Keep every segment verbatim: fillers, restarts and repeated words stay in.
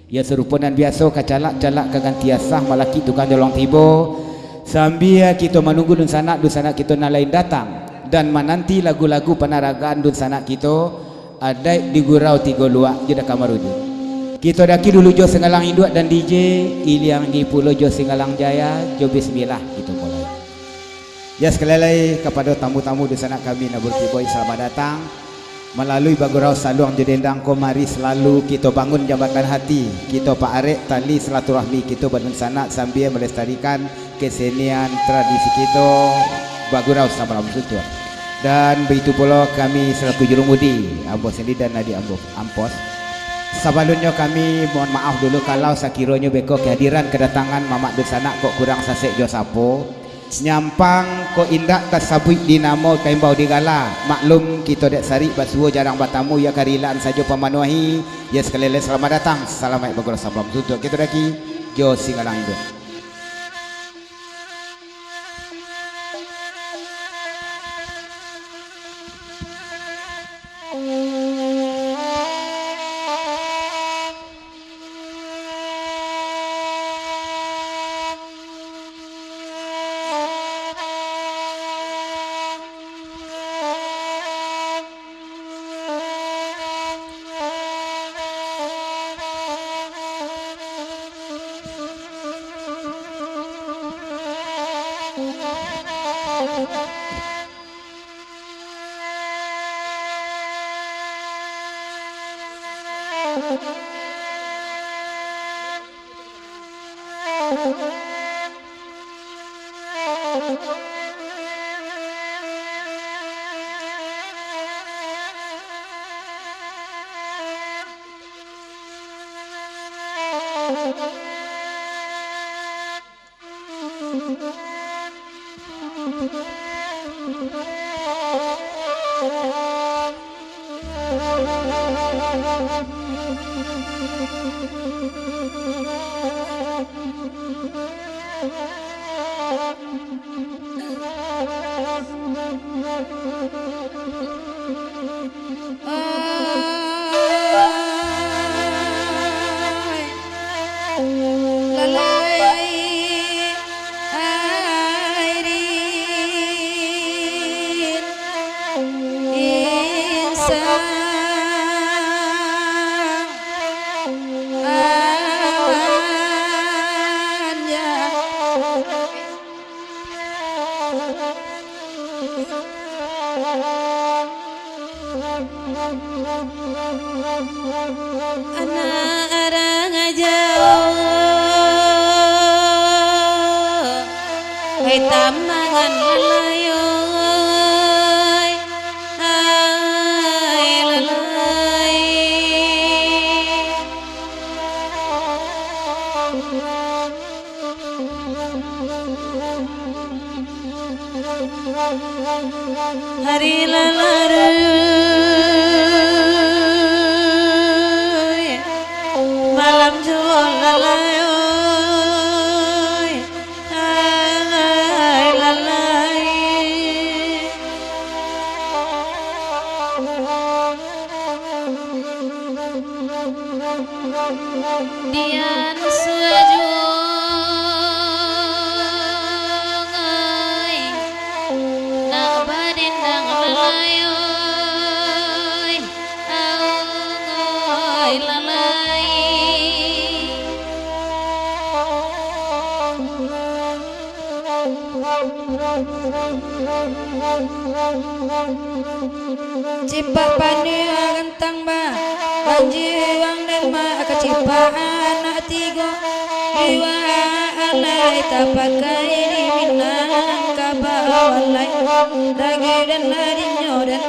Yo, sarupo nan biaso, kacalak-calak ka ganti asah, malakik tukang jolong tibo. Sambia kito manunggu dunsanak-dunsanak kito nan lain datang, dan mananti lagu-lagu panaragaan dunsanak kito, adaik di Gurau Tigo Luak jo Dakamarudi. Kito daki dulu jo Singgalang Induak dan D J, iliangi pulo jo Singgalang Jaya, jo bismillah kito mulai. Ya, sakali lai kapado tamu-tamu dunsanak kami nan baru tibo, salamaik datang. Malalui bagurau saluang jo dendang ko, mari salalu kito bangun jambatan hati, kito paarek tali silaturahmi kito badunsanak sambia malestarikan kesenian tradisi kito bagurau samalam suntuang. Dan baitu pulo kami salaku jurumudi, ambo sendiri dan adik ambo Ampos. Sabalunnyo kami mohon maaf dulu kalau sakironyo beko kehadiran kadatangan mamak dunsanak kok kurang sasek jo sapo. Nyampang kok indak tasabuik di namo, taimbau di gala. Maklum, kito dek sarik basuo jarang batamu, yo karilaan sajo pamanuahi. Yo, sakali lai salamaik datang, salamaik bagurau samalam suntuang kito daki jo Singgalang Induak. Ai, lalai, ai, rin, insan, awan, ya. Anak urang jauah, ai tamangan lalai, ai lalai. Hari lah larut, malam juo lah lalai, ai lalai. Dian sajuang ai, nak badendang lalai, ai, aung ai lalai. Cipak panuah rantang ba, banjir urang Demak kacipak anak tigo. Dua alai tapakai di Minangkabau alai, ragu den lah dinyo den,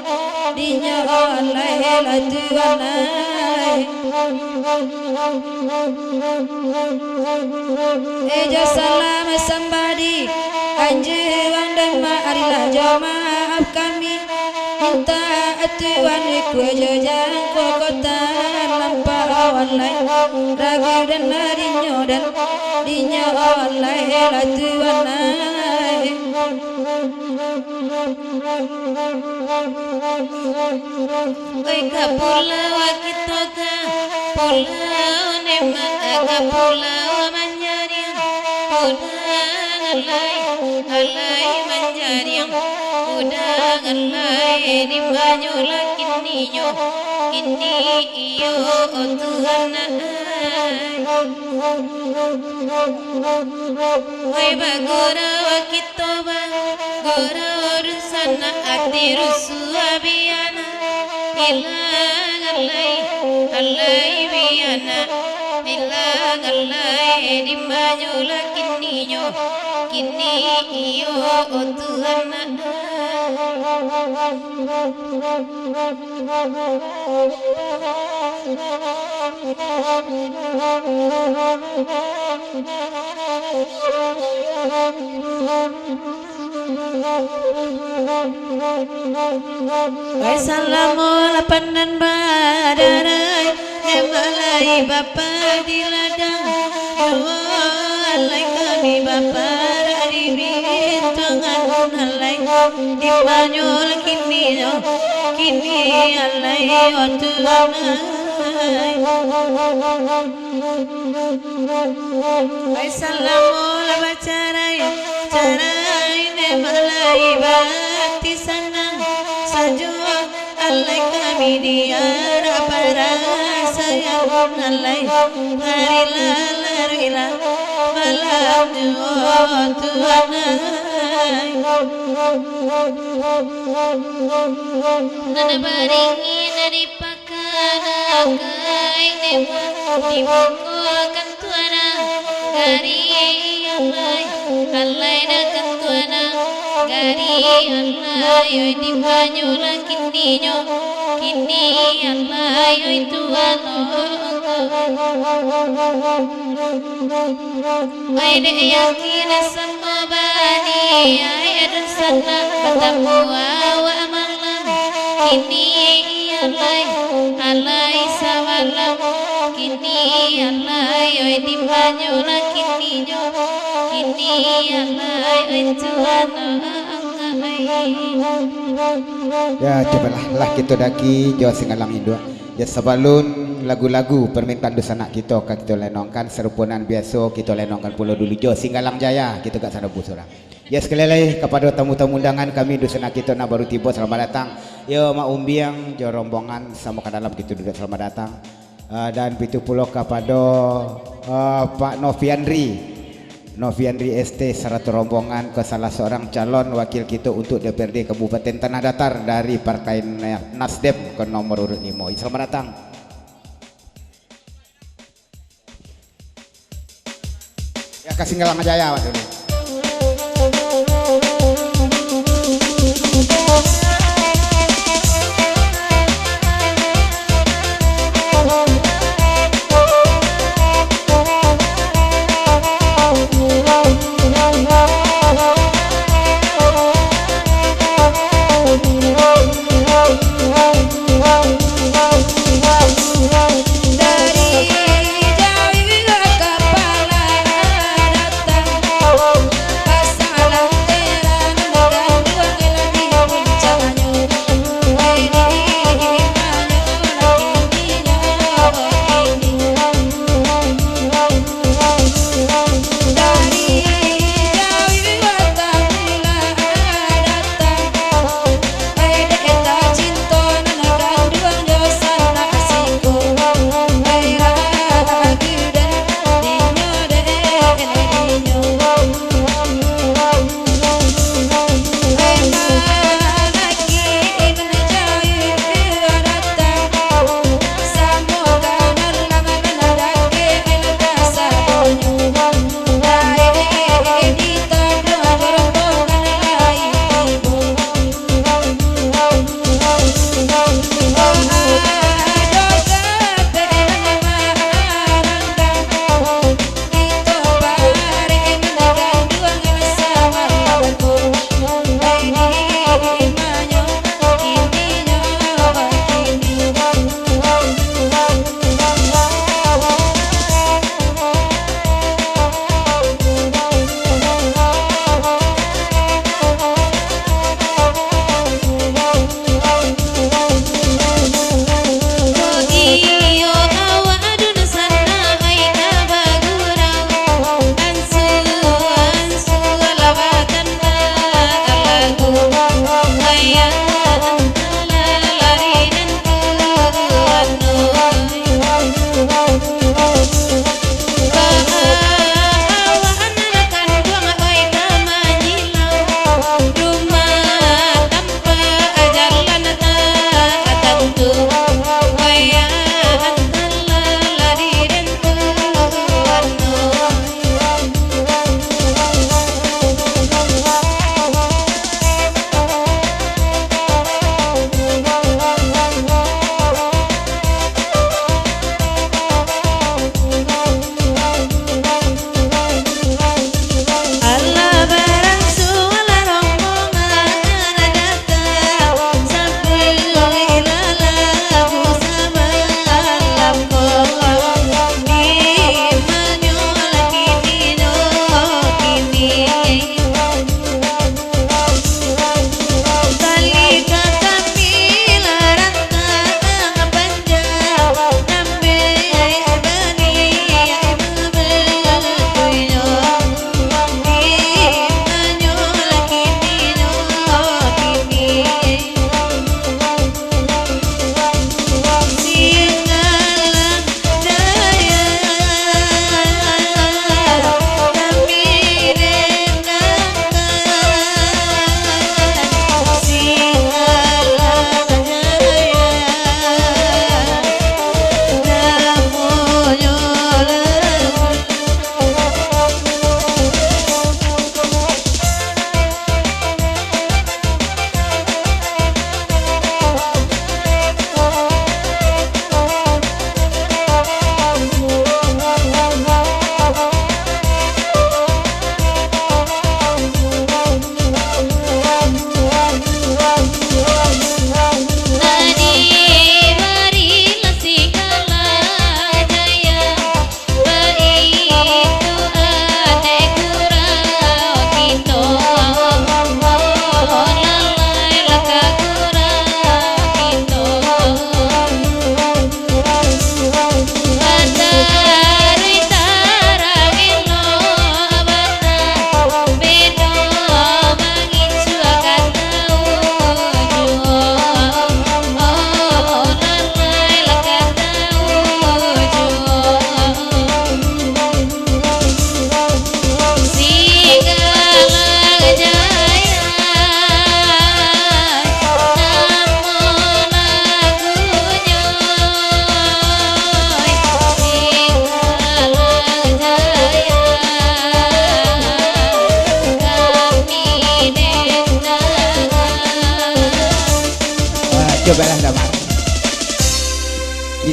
dinyo alai lah tuan ai. Ejo salam sambah di anjuang Demak, arilah jo maaf kami. Mintak tuan ikua jo jangko kota nampak awan lai. Ragu den lah dinyo den, dinyo awan lai lah tuan ai. Oi, ka pulo kito ka Pulau Demak ka Pulau Manjariang, udang alai, alai manjariang, udang alai, di manyo lah kininyo, kini iyo, oh Tuhan ai. Wai bagurau kito ba, gurau dunsanak ati rusuah biana. Ilang alai, alai biana. Ilang alai, di manyo lah kininyo, kini iyo, oh Tuhan ai. Wai salamo lah pandan badarai, Demak lai bapa di ladang, duo alai kami baparak di bintuangan alai, di manyo lah kininyo, kini alai, oh Tuhan ai. Wai salamo lah bacarai, carai Demak lai baati sanang, sajo alai kami di arak parasaian alai, hari lah laruik lah malam juo Tuhan ai. Nan baringin di Kanakai Demak di muko kantua nan gari alai, alai dah kantua nan gari alai, oi di manyo lah kininyo, kini alai, oi Tuhan oh. Ai dek yakin samo baniaik, dunsanak batamu awak malam. Kini alai, alai samalam. Kini alai, oi di manyo lah kininyo. Kini alai, oi Tuhan ai. Ya, cubolah, lah kito daki jo Singgalang Induak. Ya, sabalun lagu-lagu permintaan dunsanak kito ka kito lenongkan, sarupo nan biaso kito lenongkan pulo dulu jo Singgalang Jaya, kito gak sarabu surang. Ya, sakali lai kapado tamu-tamu undangan kami, dunsanak kito nan baru tibo, salamat datang. Yo, Mak Umbiang jo rombongan, samo ka dalam kito duduak, salamat datang. Ah, dan bitu pulo kapado, ah, Pak Noviandri. Noviandri S T sarato rombongan ko salah saurang calon wakil kito untuak D P R D Kabupaten Tanah Datar dari Partai Na-, Nasdem ko nomor urut limo. Selamat datang. Ya, ka Singgalang Jaya awak dulu.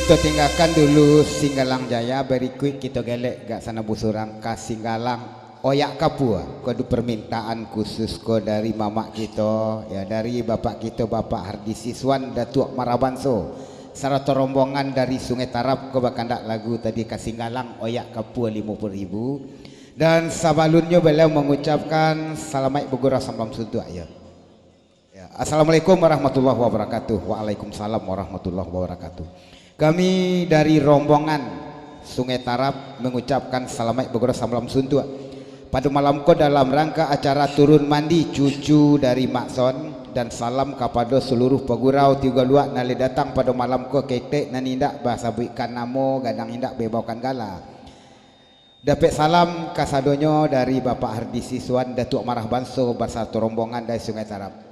Kito tinggakan dulu Singgalang Jaya, barikuik kito gelek gak sana busurang ka Singgalang Oyak Kapua. Ko di permintaan khusus ko dari mamak kito, ya, dari bapak kito, Bapak Hardi Siswan, Datuak Marah Banso, sarato rombongan dari Sungai Tarab ko bakandak lagu tadi ka Singgalang Oyak Kapua limo puluah ribu. Dan sabalunnyo baliau mangucapkan salamaik bagurau samalam suntuak, ya. Ya, Assalamualaikum warahmatullahi wabarakatuh. Waalaikumsalam warahmatullahi wabarakatuh. Kami dari rombongan Sungai Tarab mangucapkan salamaik bagurau samalam suntuak. Pado malam ko dalam rangka acara turun mandi cucu dari Mak Son, dan salam kapado saluruh pagurau Tigo Luak nan lai datang pado malam ko, ketek nan indak basabuikkan namo, gadang indak baibaokan gala. Dapek salam kasadonyo dari Bapak Hardi Siswan, Datuak Marah Banso, basarato rombongan dari Sungai Tarab.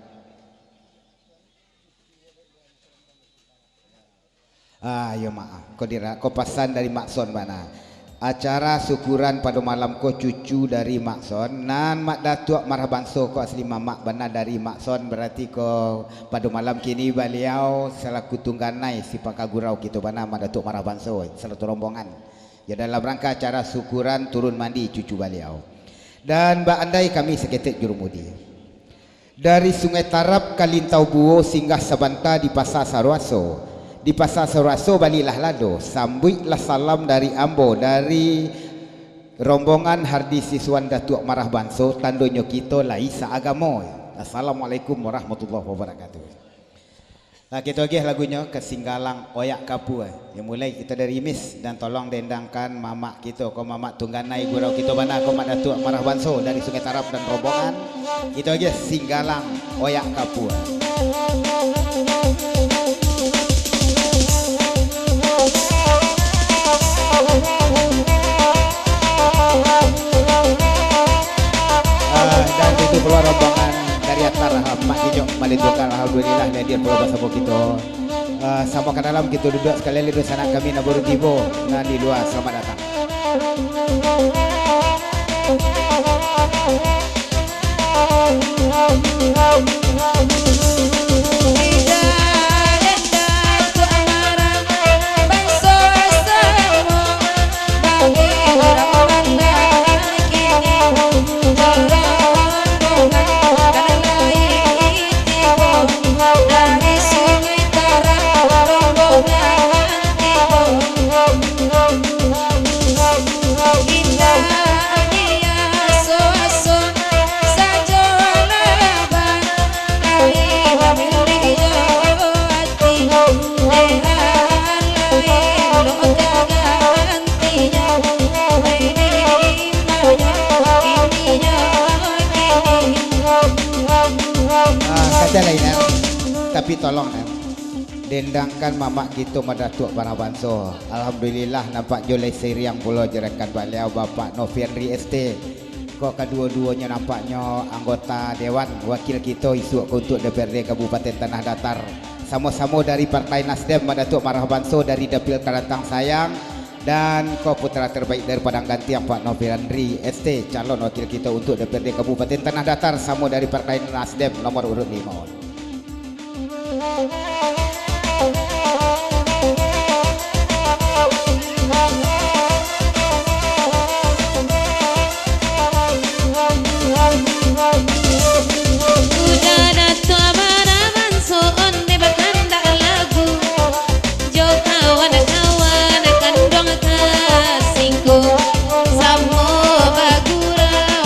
Ah, iyo, maaf. Ko dira-, ko pasan dari Mak Son bana. Acara syukuran pado malam ko cucu dari Mak Son, nan Mak Datuak Marah Banso ko asli mamak bana dari Mak Son, barati ko pado malam kini baliau salaku tungganai si pangka gurau kito bana, Mak Datuak Marah Banso, sarato rombongan. Ya, dalam rangka acara syukuran turun mandi cucu baliau. Dan baandai kami saketek jurumudi. Dari Sungai Tarab ka Lintau Buo singgah sabanta di Pasa Saruaso. Di Pasa Saruaso balilah lado, sambuiklah salam dari ambo, dari rombongan Hardi Siswan Datuak Marah Banso, tandonyo kito lai saagamo. Assalamualaikum warahmatullahi wabarakatuh. Lah, kito agiah lagunyo ka Singgalang Oyak Kapua. Yo, mulai kito dari Imis, dan tolong dendangkan mamak kito ko, mamak tungganai gurau kito bana ko, Mak Datuak Marah Banso dari Sungai Tarab dan rombongan. Kito agiah Singgalang Oyak Kapua. Ah, dan itu keluar rombongan dari Atar, ah, Mak Kijok, Malin Tunggal, alhamdulillah, hadir pulo basamo kito. Ah, samo ka dalam kito duduak sakali lai, dunsanak kami nan baru tibo, nan di lua, selamat datang. Ah, kata lain, eh. Tapi tolong, eh. Dendangkan mamak kito Madatuak Bana Banso. Alhamdulillah, nampak jo lai siriang pulo jo rekan baliau, Bapak Novianri S T. Kok kaduo-duonyo nampaknyo anggota dewan wakil kito isuak ko untuak D P R D Kabupaten Tanah Datar. Samo-samo dari Partai Nasdem, Madatuak Marah Banso dari Dapil Karantang Sayang. Dan ko putra terbaik dari Padang Gantiang, Pak Novianri S T, calon wakil kito untuak D P R D Kabupaten Tanah Datar, samo dari Partai Nasdem, nomor urut limo. Udah Datuak Bana Banso onde bakandak lagu, jo kawan-kawan kanduang kasihku, samo bagurau.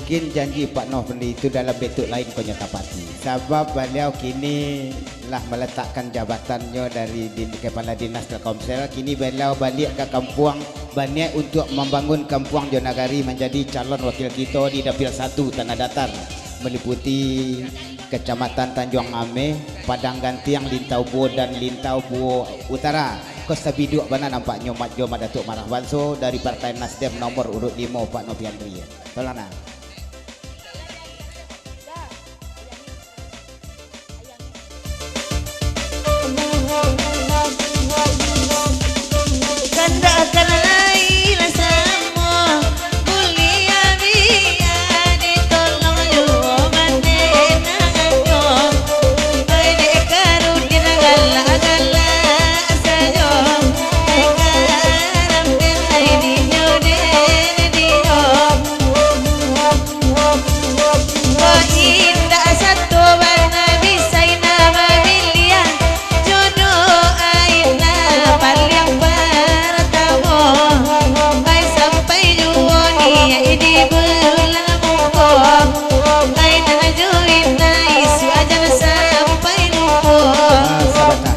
Mungkin janji Pak Nofri itu dalam bentuk lain ko nyo tapati. Sabab baliau kini lah meletakkan jabatannyo dari din-, Kepala Dinas Telkomsel, kini baliau baliak ka kampuang, baniaik untuak mambangun kampuang jo nagari, manjadi calon wakil kito di Dapil satu Tanah Datar, meliputi Kecamatan Tanjuang Ameh, Padang Gantiang, Lintau Buo, dan Lintau Buo Utara. Ko sabiduak bana nampaknyo mat-, jo Mak Datuak Marah Banso dari Partai Nasdem nomor urut limo, Pak Noviandri. Tolong, nah. Kandak ka lai lah samo, buliah bia ditolong juo manenangannyo. Ai dek karudin galak-galak sajo, ai karambeng ai dinyo den dio. Ko indak sato bana bisa indak mamiliah, jodoh ai nan paliang partamo. Ai sampai juo niaik di bulan muko, ai nan jo indak isuak jan sampai lupo. Ah, sabanta.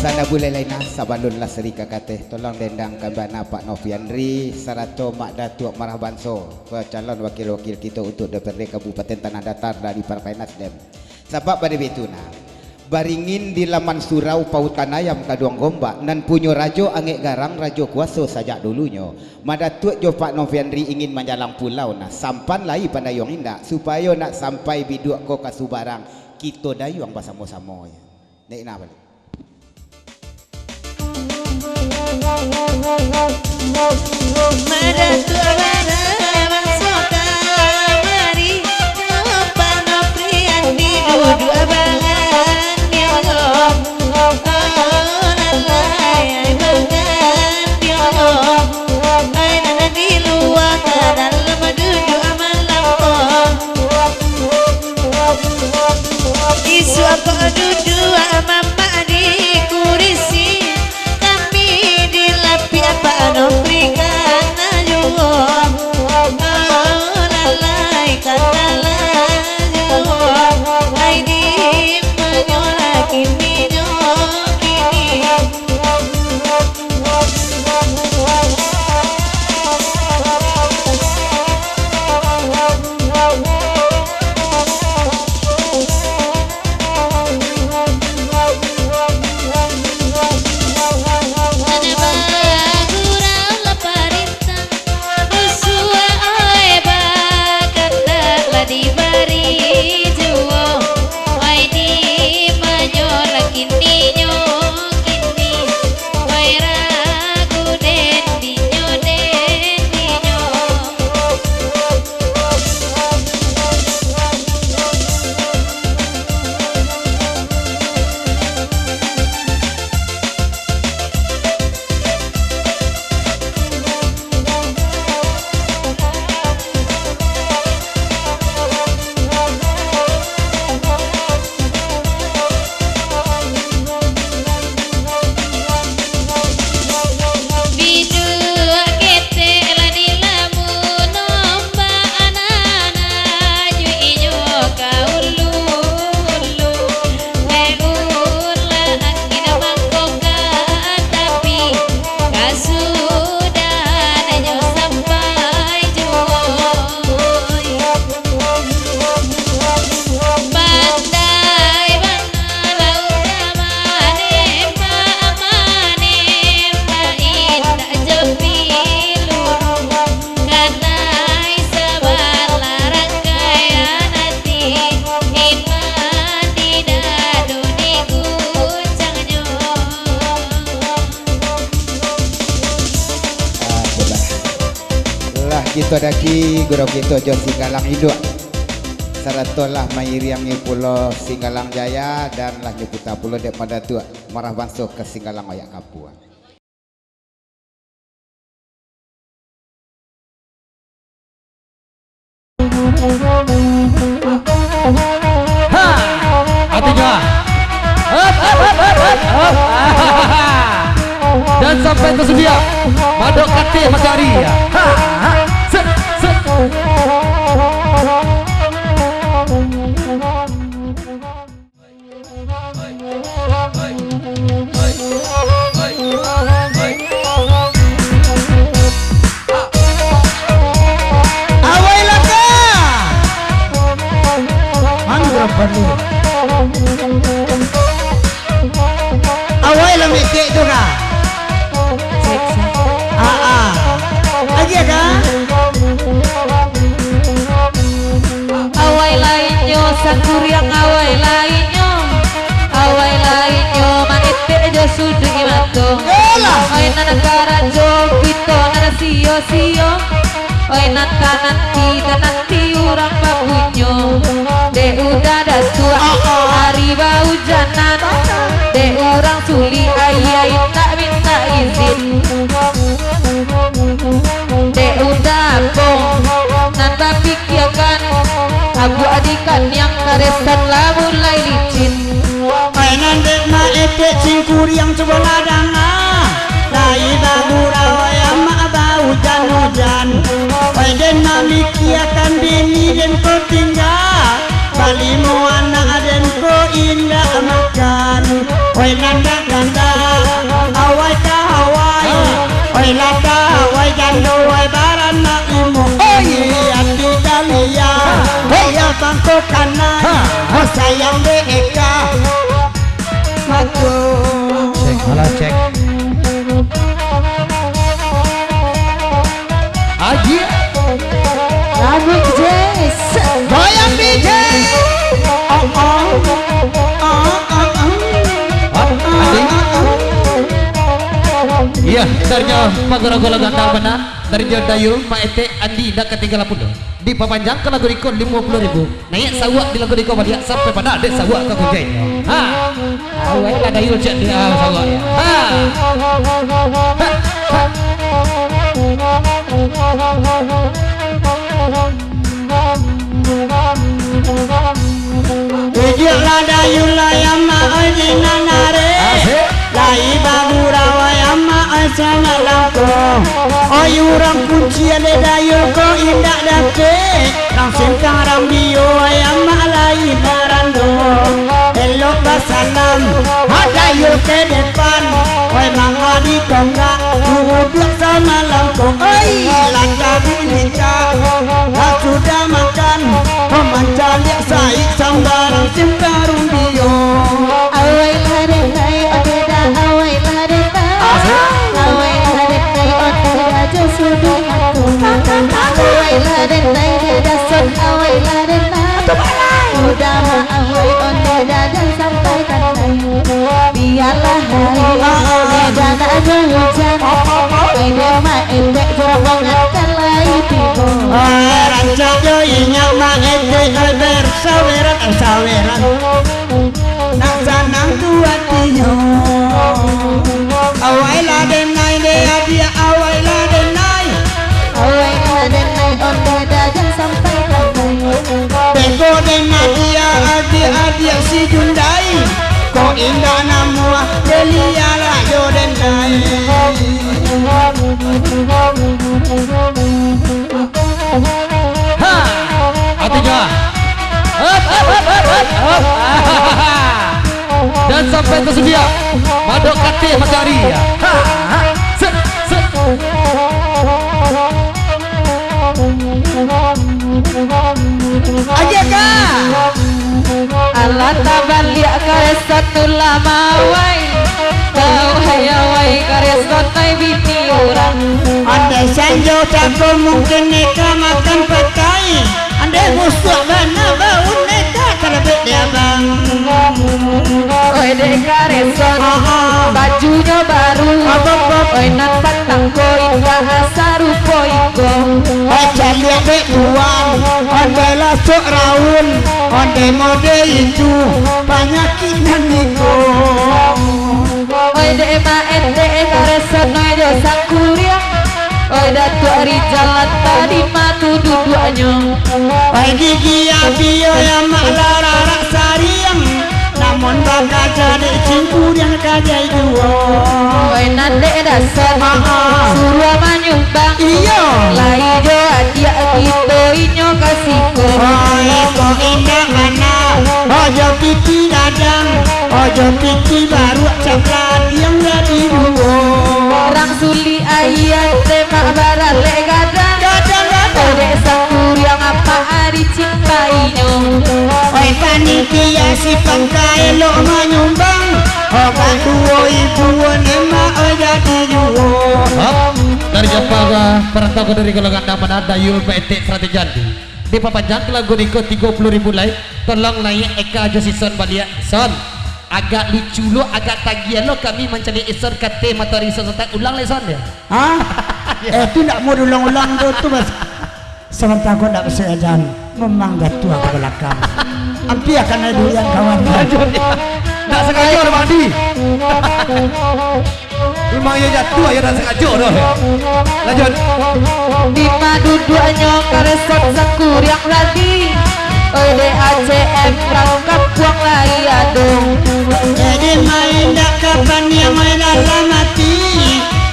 Sana bulai lain, nah, sabalun lah seri ka kateh, tolong dendangkan bana Pak Noviandri sarato Mak Datuak Marah Banso. Ko calon wakil-wakil kito untuak D P R D Kabupaten Tanah Datar dari Partai Nasdem. Sabab bana baitu nah, baringin di laman surau, pautan ayam kaduang gombak, nan punyo rajo angek garang, rajo kuaso sajak dulunyo. Madatuak jo Pak Noviandri ingin manjalang pulau nah, sampan lai pandayuang indak, supayo nak sampai biduak ko ka subarang, kito dayuang basamo-samo. Naik nah baliak. Madatuak bara bangso kamari, Pak Noviandri duduak balandiang. Oh, lalai ai bagandiang. Ai nan di lua ka dalam duduak malam ko. Isuak ko duduak mamak di kurisi, kami di lapiak Pak Noviandri kana juo. Oh, lalai kana lah juo, ai di manyo lah kini nyo kini. Busuak ai bakandak lah dibari juo, ai di manyo lah kini nyo kini, ai ragu den dinyo den dinyo. Biduak ketek lah dilamun ombak, anak-anak juik inyo ka ulu-ulu. Laun lah angin mangkok ka tapi, kasudahan nyo sampai juo. Pandai bana lah urang manembak, manembak indak jo piluru. Kanai sabalah rangkaian ati, iman di dado diguncang nyo. Ah, sudah. Lah kito daki gurau kito jo Singgalang Induak, sarato lah mairiangi pulo Singgalang Jaya, dan lah nyo puta pulo dek Madatuak Marah Banso ka Singgalang Oyak Kapua. Ha! Artinya, hup, hup, hup, hup, hup, hup. Dan sampai ke sudiak, Madok Katih Matahari. Ha, ha. Set, set. Kuriang awai lainyo, awai lainyo maetek jo suduik mato. Yolah. Oi nan karajo kito nan sio-sio. Oi nan tananti, tananti urang bapunyo. Dek uda datuak, ah, ah, ari baujanan. Dek urang sulik, ayie indak mintak izin. Dek uda apo nan bapikiakan, abuak di kaniang karesan lah mulai licin. Oi nan dek maetek cingkuriang, cubolah danga. Lai bagurau, oi amak, baujan-ujan. Oi den mamikiakan bini den ko tingga. Balimo anak den ko indak makan. Oi nan dakanda, awai ka awai. Oi lada, oi jando, oi baranak limo. Oi ati dalia, oi abang ko kanai. Oi sayang dek eka. Mako. Cek, halo, cek. Aji. Lagu J S. Goyang D J. Oh, oh. Oh, oh, oh. Hah? Adi? Iya, dari nyo pagoro-goro gandang bana, dari nyo Dayul, Maetek, Andi, indak katinggalan pulo. Dipapanjang ka lagu iko limo puluah ribu. Naiak sawak di lagu iko baliak sampai pado dek sawak ka kunjai. Ha. Awak lah Dayul cek di, ah, sawak. Ha. Ha. Ha. Idiak lah Dayul lah, ya mak, oi, di nan arek. Asik. Lai bagurau, oi amak, oi samalam ko. Oi urang kunci ade Dayul ko indak dapek. Rang Simpang Rambio, oi amak, lai barando. Elok basalam, ha Dayul ke depan. Oi manga di tonggak, duduak samalam ko. Oi laka di lincah, ha sudah makan. Ho mancaliak saik sambarang Simpang Rambio. Awai lah denai, onde dah, awai lah denai. Asik. Awai lah denai, onde dah jo suduik mato. Awai lah denai, dek Dason, awai lah denai. Udah mah awai, onde dah jan sampai kanai. Bialah hari, udah nak jo hujan. Ai dek mak endek jorong akan lai tibo. Ai rancak jo inyo mak endek, ai bersaweran, ai saweran. Nak sanang tu atinyo. Awai lah denai, dek adiak, awai lah denai. Awai lah denai, onde dah jan sampai kanai. Beko den adiak, adiak-adiak si Jundai. Kok indak namuah, belialah jo denai. Ha! Atinyo. Hop, hop, hop, hop, hop. Hop. Dan sampai tersedia. Madok katih matahari. Ha, ha. Set, set. Aja ka. Alah tabaliak karesan tu lah mawai. Mawai, awai, karesan ai bini urang. Andai sanjo cako mungkin neka makan pakai. Andai busuak bana bau neka kalabek di abang. Oi dek karesan, aha, bajunyo baru. Apa, apa? Oi nan patang ko indak sarupo iko. Oi caliak dek tuan, andai lasok raun, andai mode itu, panyakik nan iko. Oi dek ma endek karesan, oi jo sangkuriang. Oi Datuak Rijal, tadi ma tu duduaknyo. Oi gigi abih, oi amak lah rarak sariang. Namun bakaja dek cingkuriang kajai juo. Oi nan dek Dason, aha, suruah manyumbang. Iyo. Lai jo adiak kito inyo ka siko. Oi ko indak bana, ojo piti gadang, ojo piti baruak, capladiang jadi duo. Urang sulik ayie, temak baralek gadang. Gadang, gadang. Odek sakuriang apak ari cintainyo. Oi panitia si pangka elok manyumbang. Obat duo ibu nemak oi jadi juo. Hop, dari Japa ka parantau ka dari golongan nan mana Dayul Maetek Sarati Jandi. Dipapanjang lagu niko tigo puluah ribu lai. Tolong naiak Eka jo si Son baliak. Son, agak lucu lo, agak tagiah lo kami mancaliak Ison ka ateh matoari Ison Satan. Ulang lai, Son, yo. Hah? Eh, tu ndak mau diulang-ulang tu, tu mas. Sabanta ko ndak basengajo, memang jatuah ka balakang. Ampia ka naiak durian, kawan. Ndak sangajo doh, Bang Di. Memang iyo jatuah, iyo ndak sangajo doh. Lanjut. Di ma duduaknyo karesep sakuriang tadi. Oi, dek A C M, rang kampuang lai ado. Jadi main dak ka paniang, oi, dalam ati.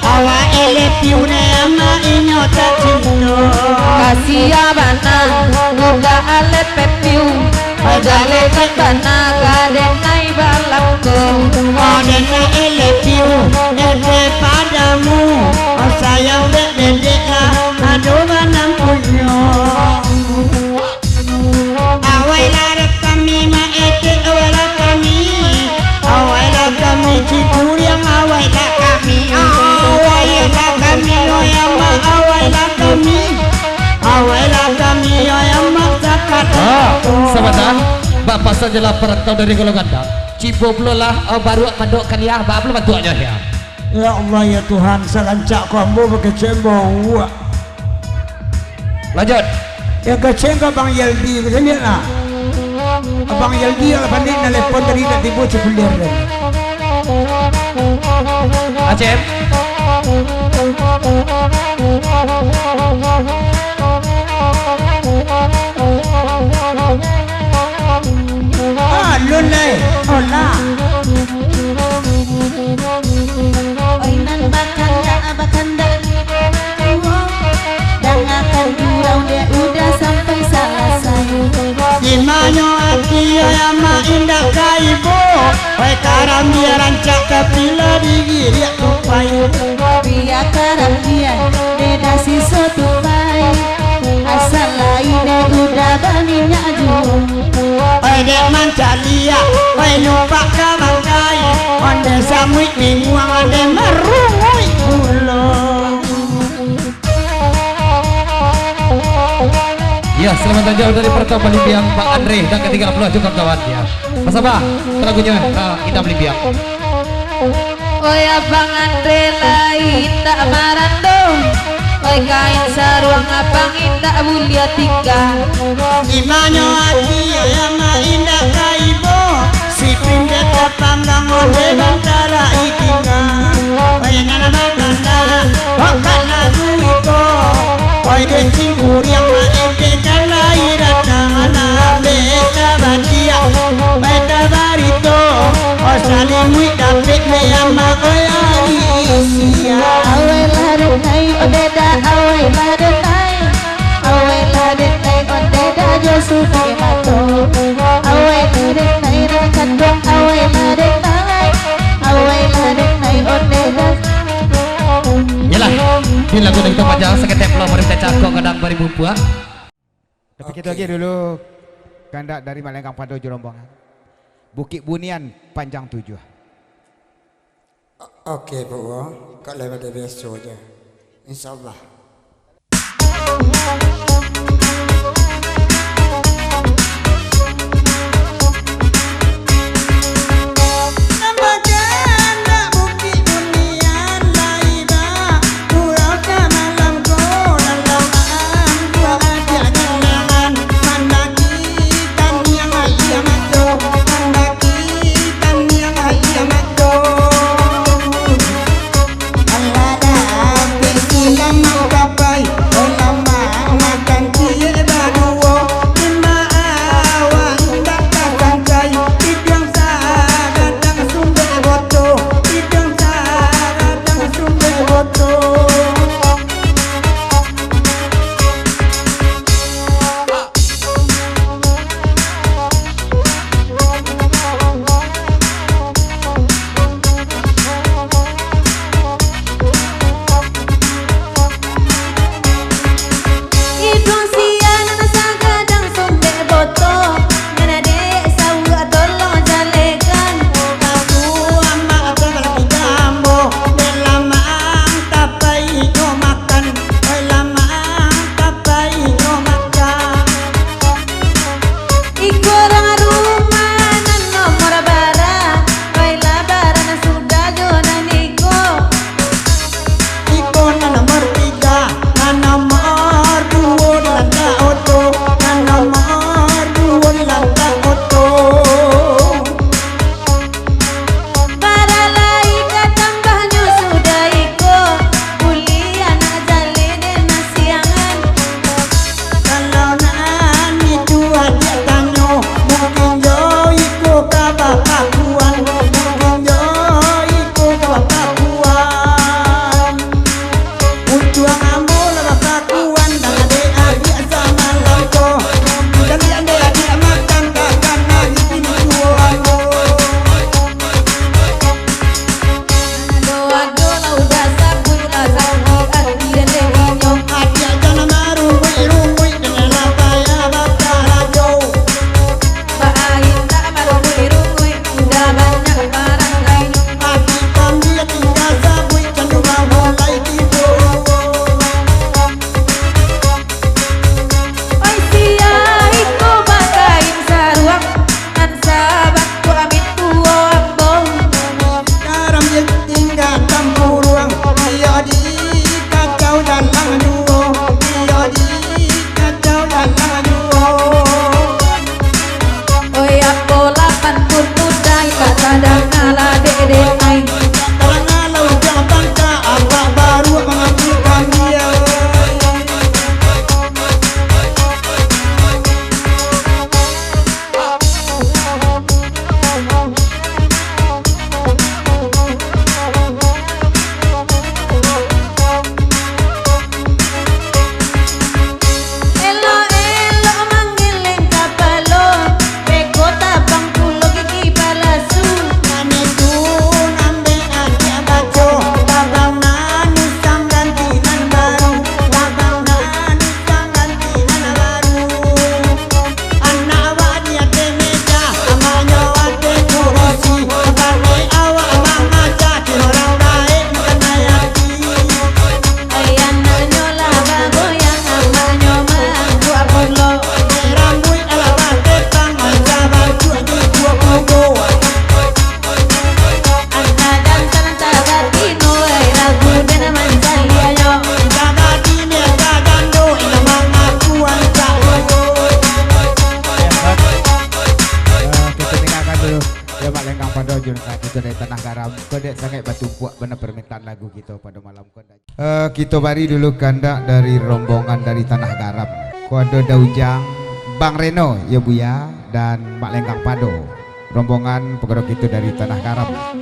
Awak eleh piu ne, amak inyo tak cinto. Kasiah bana, budak aleh pepiu. Oi, jaleh bana, ka denai balangko. Oi, denai eleh piu, eleh padamu. Oi, sayang dek dedek lah, ado banam punyo. Awailah kami, ma etek, awailah kami. Awailah kami, cikuriang, awailah kami. Awailah kami, oi amak, awailah kami. Awailah kami, oi amak, sakat. Ah, sabanta. Bak pasan jalan parantau dari Golo Gandang. Cibo pulo lah, oh, baruak mandok kaliah, bak pulo bantuaknyo, ya. Ya Allah, ya Tuhan, sarancak ko ambo bakecek bau. Lanjut. Yang kecek ka Bang Yeldi, kecek lah. Abang Yeldi lah panik, nalepon tadi nak tibo Cipulir tadi. Acem. Ah, lun lai. Olah. Oi nan bakandak, bakandak di bawah tuo, dangakan gurau dek Uda sampai salasai. Di manyo ati, oi amak, indak ka ibo, oi karambia rancak ka pilo digiriak tupai. Bia karambia dek dasiso tupai, asa lai dek Uda baminyak juo. Oi dek mancaliak, oi lupak ka bangkai, ondeh samuik binguang, ondeh marunguik pulo. Ya, selamat datang dari Pertama Limbiang, Pak Andre dan ketiga puluh juga kawan, ya. Masa bah, lagunya, ah, Indah Limbiang. Oi abang Andre lai indak marando, oi kain saruang abang indak buliah tingga. Di manyo ati ayam indak ka ibo, si pindah ka panggang ondeh bantara itinga. Oi nan bakanda, oi kana duiko, oi kencing kuriang maempek kan lai datang anak beta batiak, beta barito. Oh, salimuik dapek me amak, oi, ari sia. Awailah denai, ondeh dah, awailah denai. Awailah denai, ondeh dah, jo sudah mato. Awailah denai, dah kanduang, awailah denai. Awailah denai, ondeh dah. Yalah, di lagu nan kito panjang, saketek pulo mari kita cakok kadang baribu puak. Tapi kito Oke. agiah dulu kandak dari Malenggang Pado jo rombongan. Bukik Bunian Panjang Tujuah. O-, oke, Pak Wo. Kok lewat dari biaso aja. Insyaallah. Tanah Garam, ko dek sangaik batumpuak bana parmintaan lagu kito pado malam ko. Eh, kito bari dulu kandak dari rombongan dari Tanah Garam. Ko ado Da Ujang, Bang Reno, yo Buya, dan Mak Lenggang Pado. Rombongan pagaro kito dari Tanah Garam.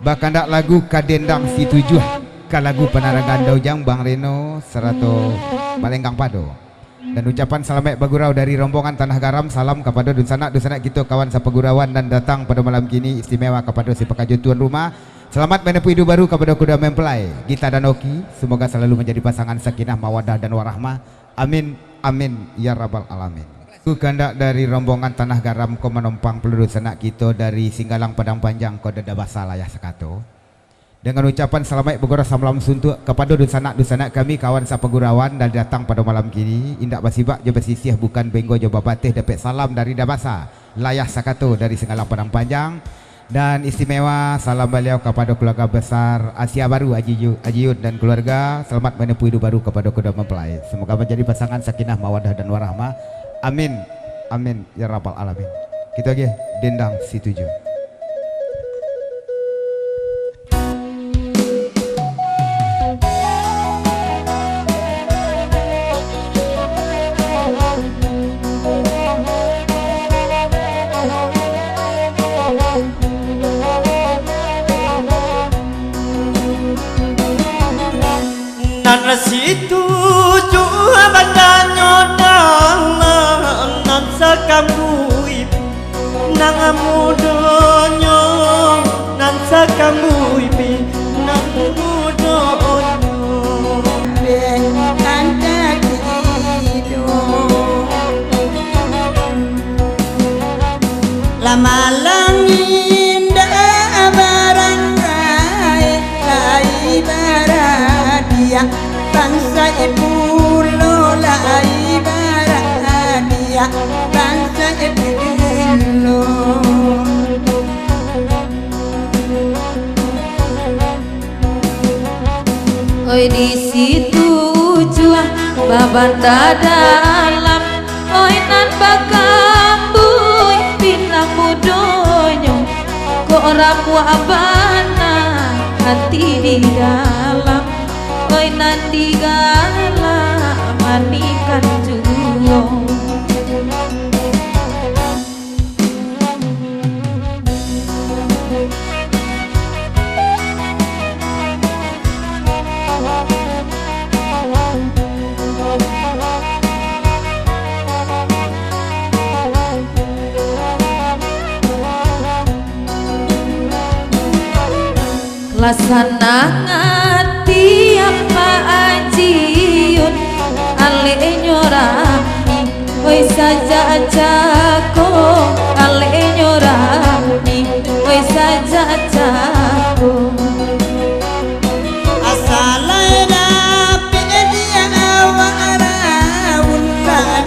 Bakandak lagu Kadendang Situjuah, ka lagu panaragan Da Ujang, Bang Reno, sarato Mak Lenggang Pado. Dan ucapan salamaik bagurau dari rombongan Tanah Garam, salam kapado dunsanak-dunsanak kito, kawan sapagurauan, dan datang pado malam kini istimewa kapado si pakajo tuan rumah. Salamat manepuih iduik baru kapado kudo mempelai, Gita dan Oki. Semoga salalu manjadi pasangan sakinah, mawadah, dan warahmah. Amin, amin, ya rabbal alamin. Ku kandak dari rombongan Tanah Garam ko manompang pulo dunsanak kito dari Singgalang Padang Panjang ko Da Basa Layah Sakato. Dengan ucapan salamaik bagurau samalam suntuak kapado dunsanak-dunsanak kami, kawan sapagurauan, dari datang pado malam kini, indak basibak jo basisiah, bukan benggo jo babateh, dapek salam dari Da Basa Layah Sakato dari Singgalang Padang Panjang, dan istimewa salam baliau kapado keluarga besar Asia Baru, Aji Yu-, Aji Yun dan keluarga, salamat manepuih iduik baru kapado kudo mempelai. Semoga manjadi pasangan sakinah, mawadah, dan warahmah. Amin. Amin, ya rabbal alamin. Kito agiah Dendang Situjuah. Nan situju bananyo dalam nan sakambuih, nan mudonyo nan sakambuih, nan mudonyo. Antah tido. Lah malang indak barangkai, lai baradiak, bansaik pulo lai baradiak, bansaik pulo. Oi, di situ juo babanta dalam, oi, nan bakambuih pinang mudonyo, kok rapuak bana ati di dalam, oi, nan digalak manikan juo. Lah sanang ati Pak Aji Yun, aleknyo rami, oi, sajak cako, aleknyo rami, oi, sajak cako. Asa lai dapek di awak raun,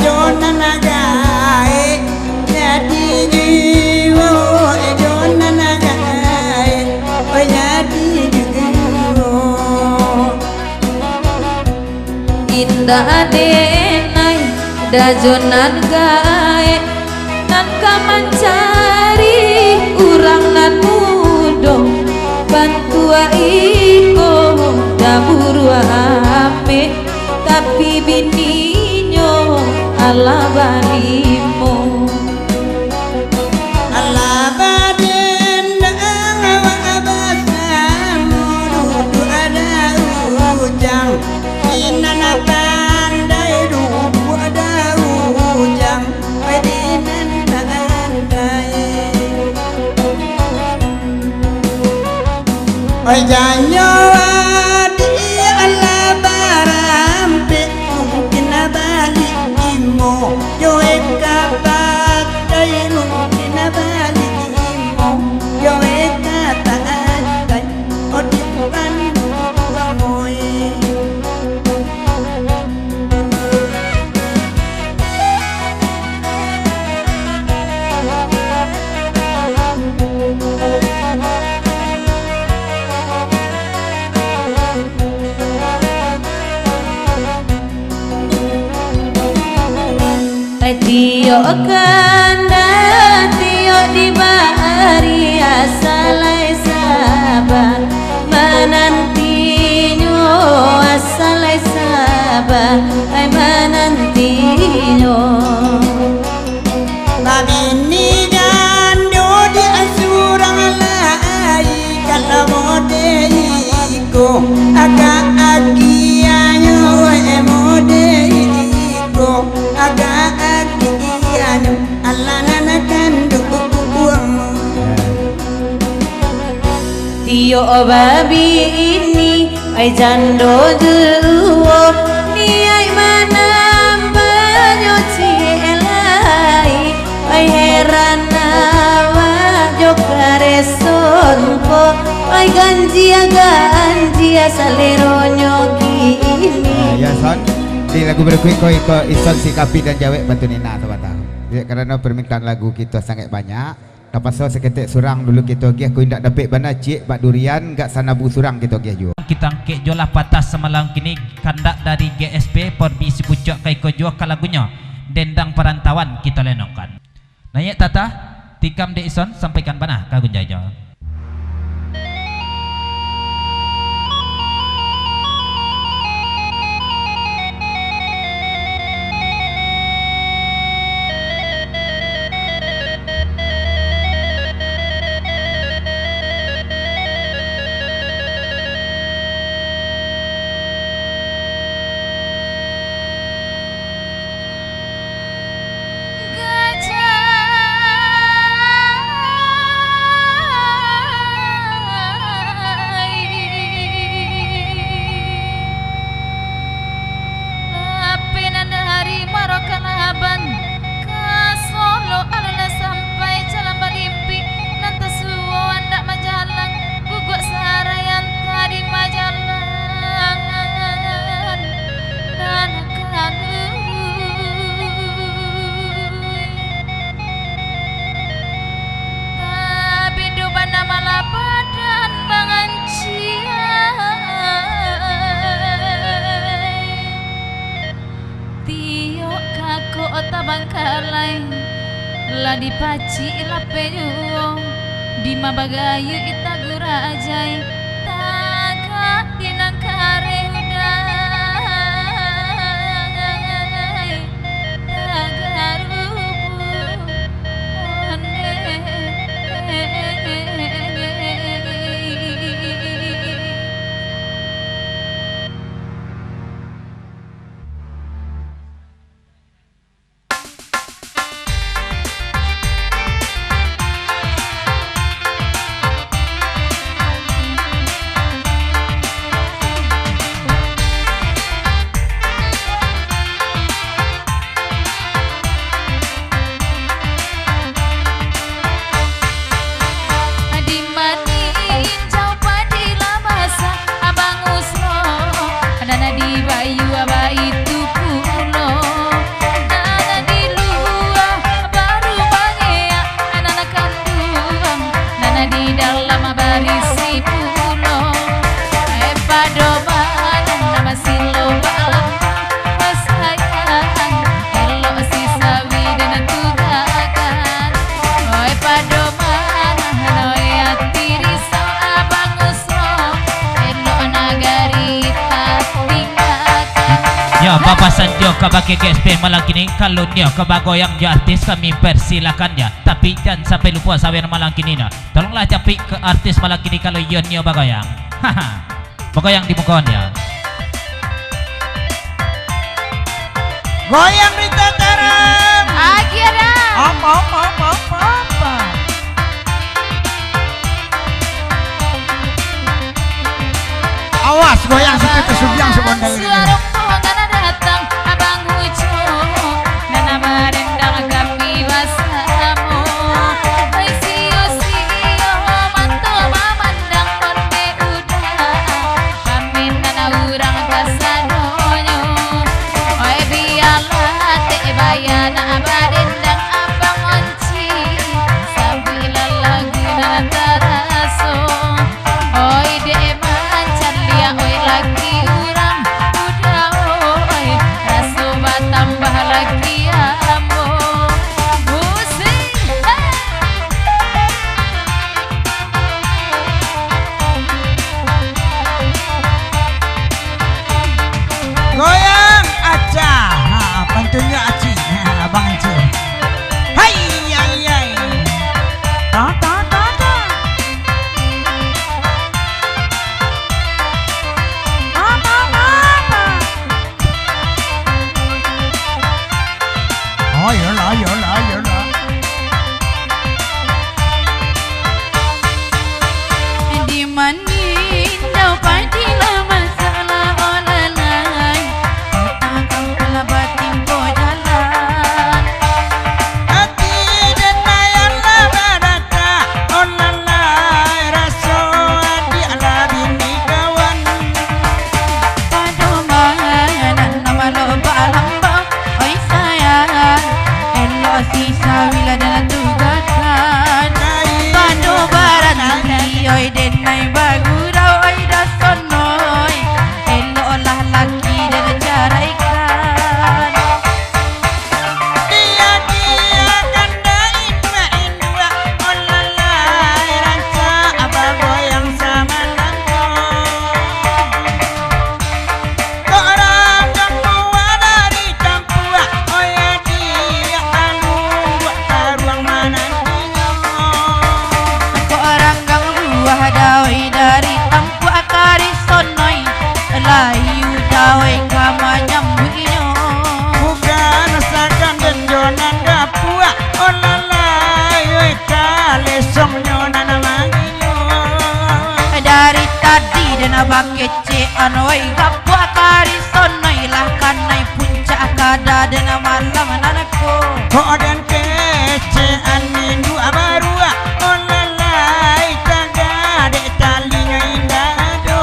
jo nan gaek, jadi jiwo, jo nan gaek, jadi jiwo. Indak denai, da jo nan gaek, nan ka mancari urang nan mudo. Bantuak iko da buruak ambek, tapi bininyo alah balimo. Alah badendang awak basamo, duduak Da Ujang. Inan pandai duduak Da Ujang, oi, inan pandai. Oi, janyo adiak lah barampek, mungkin baliak imo, yo eka patai, mungkin baliak imo, yo eka patai, oi, di Tuhan, oi. Tiok kanda, tiok dibari, asa lai sa Oh, babi ini, ai jando juo, niaik manambahnyo ciek lai, ai heran awak jo kareson ko, ai ganjia-ganjia saleronyo kini. Ah, ya, Son. Di lagu berikut ko, iko Ison si Kapi dan Jawek bantu Nina sabanta. Dek karano permintaan lagu kito sangaik banyak, tapaso saketek surang dulu kito agiah, ko indak dapek bana ciek bak durian, gak sanabu surang kito agiah juo. Kito angkek juo lah patah samalam kini, kandak dari G S P, Porbi Sipucuak ka iko juo ka lagunyo, Dendang Parantauan kito lenongkan. Naiak Tata, tikam dek Ison, sampaikan bana ka gunjai juo. Lapeh nan dari Marokalaban, ka Solo alun lah sampai jalan balimpik, nan tasuo andak majalang, guguak saraian tadi majalang, nan kaluruih. Tabedo bana malah badan manganciai. Tiok kako tabangkalai, lah dipacik lapeh juo, dima bagayuik tagurajai, tagak di nan kareh udai. Di maninjau padi lah basah, Abang Usro, nan di bayu baitu pulo, nan di lua baru bangeak, nan kanduang, nan di dalam barisi pulo. Eh, pado manang nan masilo balambang, sayang, elok si sawi den tugakan. Oi, pado manang, oi, ati risau, Abang Usro, elok nagari tatinggakan. Yo, papasan jo kabake G S P malam kini, kalau nio ka bagoyang jo artis kami, persilakan ja. Tapi, jan sampai lupo sawer malam kini nah. Tolonglah capik ka artis malam kini kalau iyo nio bagoyang. Haha. Bagoyang di muko nio. Goyang di tataran. Agiah dah. Apa, apa, apa, apa, apa. Awas, goyang situ, tasubiang sabondai. Suaro pongan datang, Abang Ujo, nan marendang kami basamo. Oi, sio-sio mato mamandang, onde udah paminan urang kasadonyo. Oi, bialah dek baya nak badendang, Abang Onci, sabuiklah lagu nan taraso. Oi, dek mancaliak, oi, laki urang, udah Bagurau oi Dasonoi, eloklah laki den caraikan. Dia-dia kan dah induak-induak, olalai rancak bagoyang samalam ko. Kok ranggang buah dari tampuak, oi adiak, kalua karuang manantinyo. Kok ranggang buah dawai dari tampuak, Karisonoi, lai udah oi ka manyambuiknyo. Bukan sagan den jo nan dapuak, olalai oi, kalesongnyo nan manginyo. Dari tadi den bakeh Cek anoi gapuak Karisonoi, lah kanai puncak kada den malam nan ko. Kok den kecekan induak baruak, olalai tagadek talingo indak ado.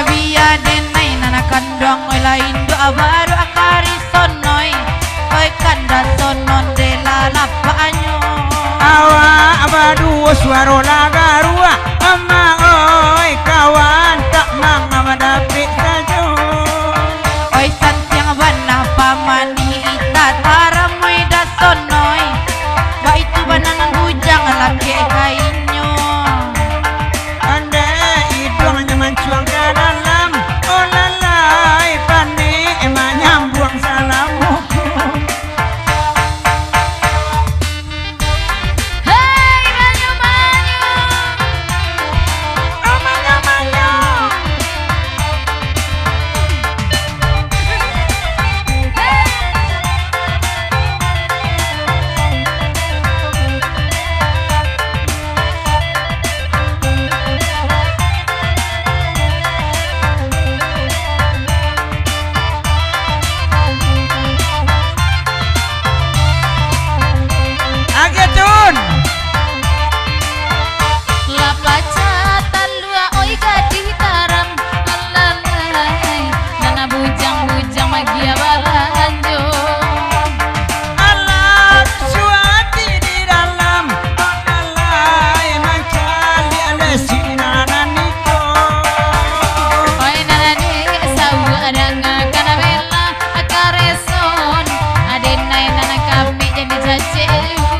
Bia den ai nan kanduang, oi lah induak baruak Karisonoi. Oi, kan Dasonoi dek lah lapaknyo. Awak baduo suaro lah garuak, amak oi, kawan tak manga madapek sajo. Oi, santiang bana pamani ita taram, oi Dasonoi. Baitu bana nan bujang lakek kainnyo. Andai iduangnyo mancuang ka dalam, olalai panek manyambuang salamoko. Hei, manyo-manyo. Oh, manyo-manyo. Agiah tun. Lah pacah talua, oi gadih taram, alalai, nan bujang-bujang bagiah balanjo. Alam suati di dalam, alalai, mancaliak lesi nan iko. Oi nan ade sauak dangakan bela, Kareson, aden ai nan kami jadi cacek juo.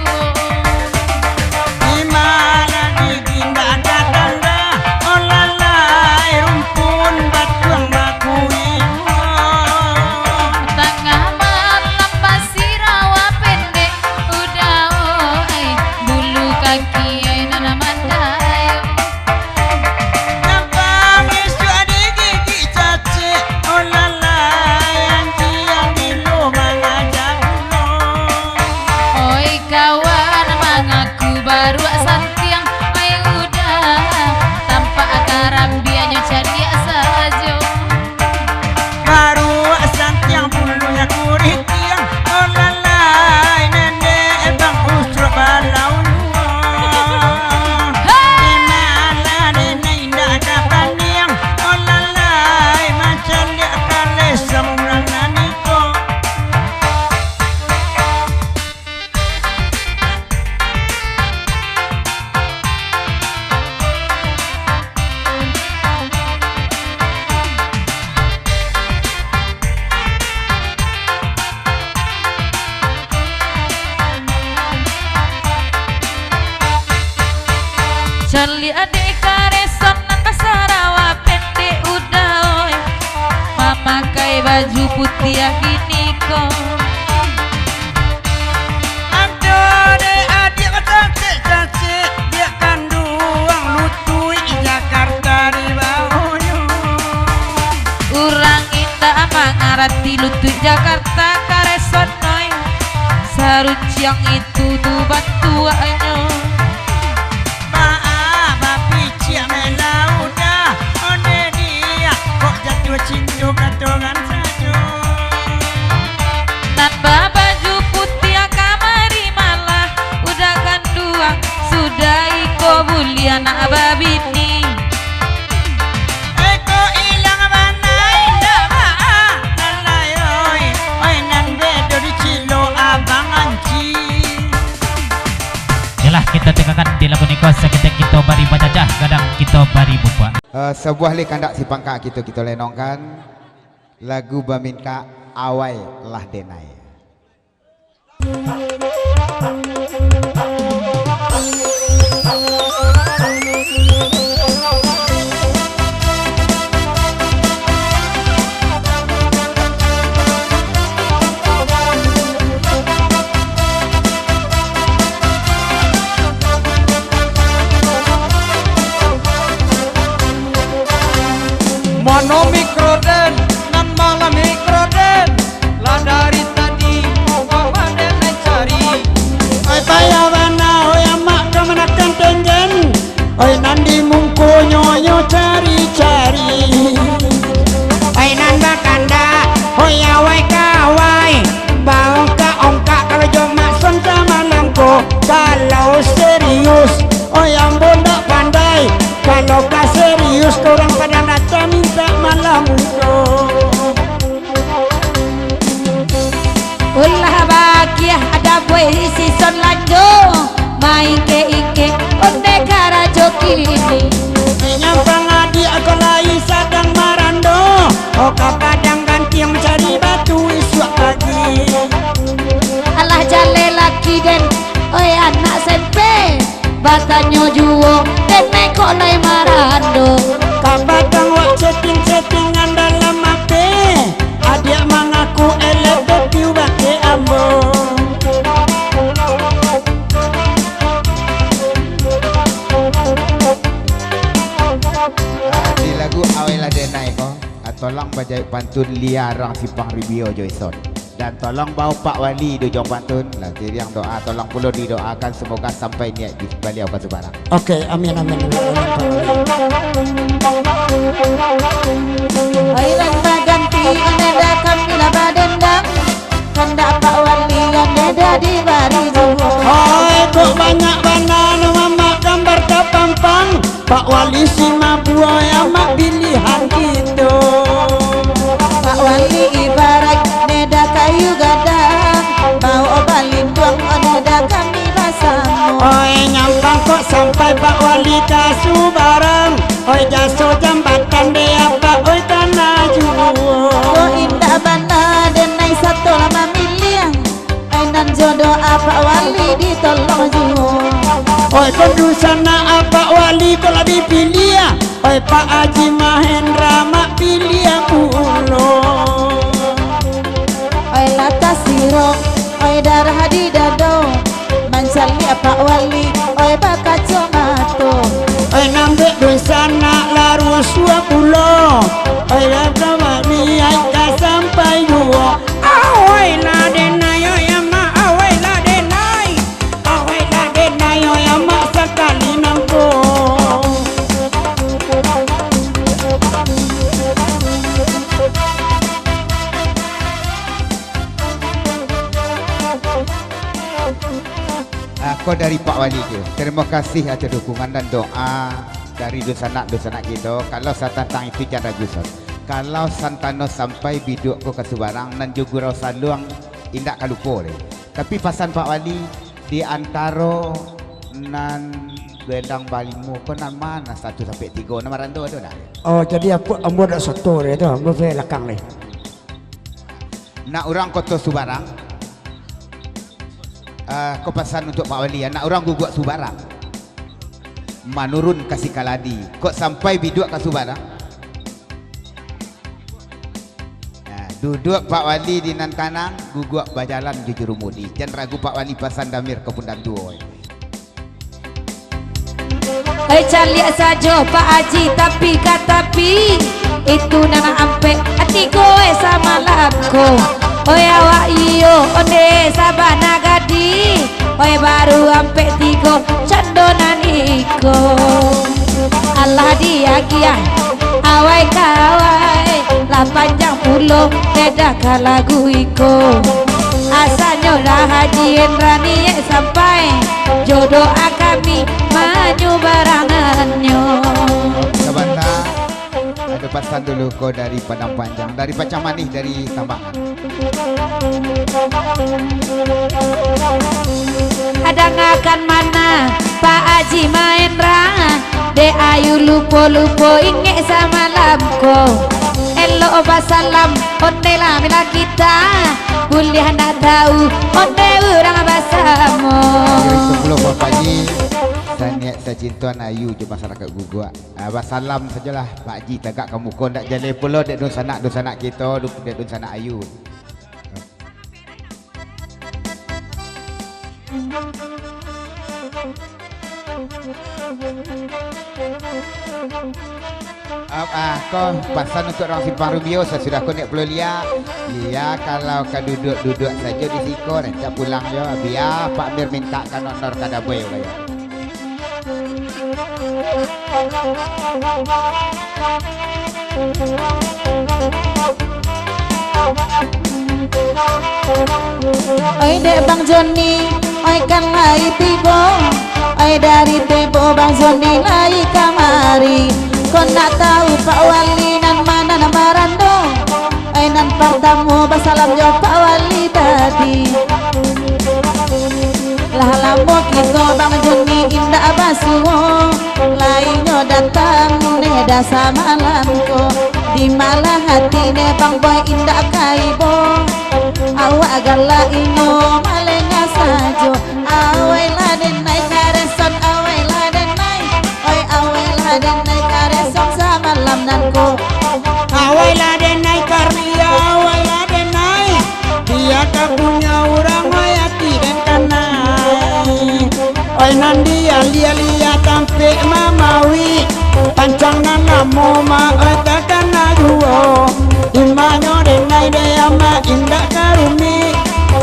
Di ma lah gigi ndak ado tanda, olalai rumpun batuang bakuih juo. Tangah malam basirawa pendek, udah oi, bulu kaki ai nan mandayung. Nan pangisuak digigik cacek, olalai, anjiang gilo mangajak pulo. Oi kawan, mangaku baruak santiang, ai udah, tampak karambianyo caliak sajo. Baruak santiang bulunya kuritiang, olalai, nendek bang usruak balau juo. Di ma lah den ai indak ka paniang, olalai, mancaliak kalesong nan iko. Caliak dek Kareson nan basarawa pendek udah, oi, mamakai baju putiah kini ko. Ado dek adiak bacacek-cacek, diak kanduang lutuik Jakarta di bawonyo. Urang indak mangarati lutuik Jakarta Kareson, oi, sarunciang itu tu bantuaknyo. Baa bapiciak Mela udah, ondeh diak kok jatuah cinto katongan sajo. Nan babaju putiah kamari malah udah kanduang, sudah iko buliah nak babini. Iko ilang bana indak baa, lalai oi, oi nan bedo dicilok abang anci. Yalah, Kadang kito bari bubuak. Eh, sabuah lai kandak si pangka kito, kito lenongkan lagu bamintak Awai Lah Denai. Mano mikroden, nan malah mikroden, lah dari tadi, mama den cari. Oi, payah bana, oi, amak kamanakan tenjen. Oi, nan di mungkonyo, nyo cari-cari. Oi, nan bakandak, oi, awai ka awai, baongkak-ongkak karajo mak sonta manangko. Kalau serius, oi, ambo ndak pandai. Kalau ka serius, korang pado ndak tamintak malam ko. Ulah bagiah ada buih sison lanjo, maingkek-ingkek onde karajo kini. Inyo pangadiak ko lai sadang marando, o ka padang gantiang mancari batu isuak pagi. Alah jaleh laki den, oi anak sempe. Batanyo juo, denai kok lai marando. Kapatang wak chatting-chattingan dalam H P. Adiak mangaku elok bapiu bakeh ambo. Ah, di lagu Awailah Denai ko, ah, tolong bajawek pantun Lia Rang Simpang Ribio jo Ison. Dan tolong bao Pak Wali di ujuang pantun, lah, kiriang doa, tolong pulo didoakan semoga sampai niat di baliau ka Subarang. Oke, amin, amin, amin, amin, Pak Wali. Oi, nan baganti, ane dah kami lah badendam. Kandak Pak Wali, ane dah dibari juo. Oi, kok banyak bana nan mamak gambar tapampang. Pak Wali si mabuai amak pilihan kito. Pak Wali ibarat neda kayu gadang, baok balinduang neda kami basamo. Oi, nyampang kok sampai Pak Wali ka Subarang. Oi, jaso jambatan dek apak, oi, tanah juo. Kok indak bana denai sato lah mamiliang. Ai nan jodoh Apak Wali ditolong juo. Oi, ko dunsanak Apak Wali ko lah dipiliah. Oi, Pak Haji Mahendra mak piliah pulo. Oi, lah tasirok, oi, darah di dado. Mancaliak Pak Wali, oi, bakacomato. Oi, nambek dunsanak lah rusuah pulo. Oi, lah ka mak niaik ka sampai juo. Awailah denai, oi amak, awailah denai. Awailah denai, oi amak, sakali nangko. Ah, ko dari Pak Wali tu. Terima kasih atas dukungan dan doa dari dunsanak-dunsanak kito. Kalau satantang itu, jan ragu, Son. Kalau santano sampai biduak ko ka Subarang, nan jo Gurau Saluang indak ka lupo deh. Tapi pasan Pak Wali, di antaro nan gendang balimo ko, nan ma nan satu sampai tigo, nan marando ado ndak? Oh, jadi aku, ambo dak soto deh tu, ambo pai lakang deh. Nak urang Koto Subarang, ah, ko pasan untuak Pak Wali, anak urang guguak Subarang. Manurun ka Sikaladi, kok sampai biduak ka Subarang. Nah, duduak Pak Wali di nan kanang, guguak bajalan jo jurumudi. Jan ragu Pak Wali pasan damir ka Pundang Tuo. Oi, caliak sajo Pak Haji tapi ka tapi. Itu nan ampek, tigo, eh, samalako. Oi, awak iyo, onde sabana gadih. Oi, baru ampek tigo, cando nan iko. Alah diagiah, awai ka awai. Lah panjang pulo, beda ka lagu iko. Asanyo lah Haji Indra niaik sampai. Jodoh kami manyubarangannyo. Sabanta, ado pasan dulu ko dari Padang Panjang, dari Pacang Manih, dari Tambangan. Dangakan mana Pak Haji Mahendra, Dek Ayu lupo-lupo ingek samalam ko. Elok basalam, ondeh lah mila kita. Buliah nak tahu, ondeh urang basamo. Assalamualaikum pulo, Pak Haji. Saniat sacinto Ayu jo masyarakat Guguak. Ah, basalam sajolah, Pak Haji, tagak ka muko, ndak jaleh pulo dek dunsanak-dunsanak kito, du-, dek dunsanak Ayu. Ah, ah, ko pasan untuak urang Simpang Rumbio, sasudah ko naiak pulo Lia. Lia kalau ka duduak-duduak sajo di siko, rancak pulang yo, bia Pak Mir mintakan honor ka Daboi, yo. Oi dek Bang Joni, oi kan lai tibo. Oi dari Tebo Bang Joni lai kamari. Kok nak tahu Pak Wali nan ma nan marando? Oi nan partamo basalam jo Pak Wali tadi. Lah lamo kito Bang Joni indak basuo, lai nyo datang neh dah samalam ko. Di malah hati neh Bang Boy indak ka ibo. Awak galak inyo malengah sajo. Awailah denai kareson, awailah denai. Oi, awailah denai kareson samalam nan ko. Awailah denai karnia, awailah denai. Dia ka punyo urang, oi, ati den kanai. Oi, nan dia lia-lia tampek mamawi. Pancang nan namo ma, oi, takana juo. Imanyo denai de ama indak karumi.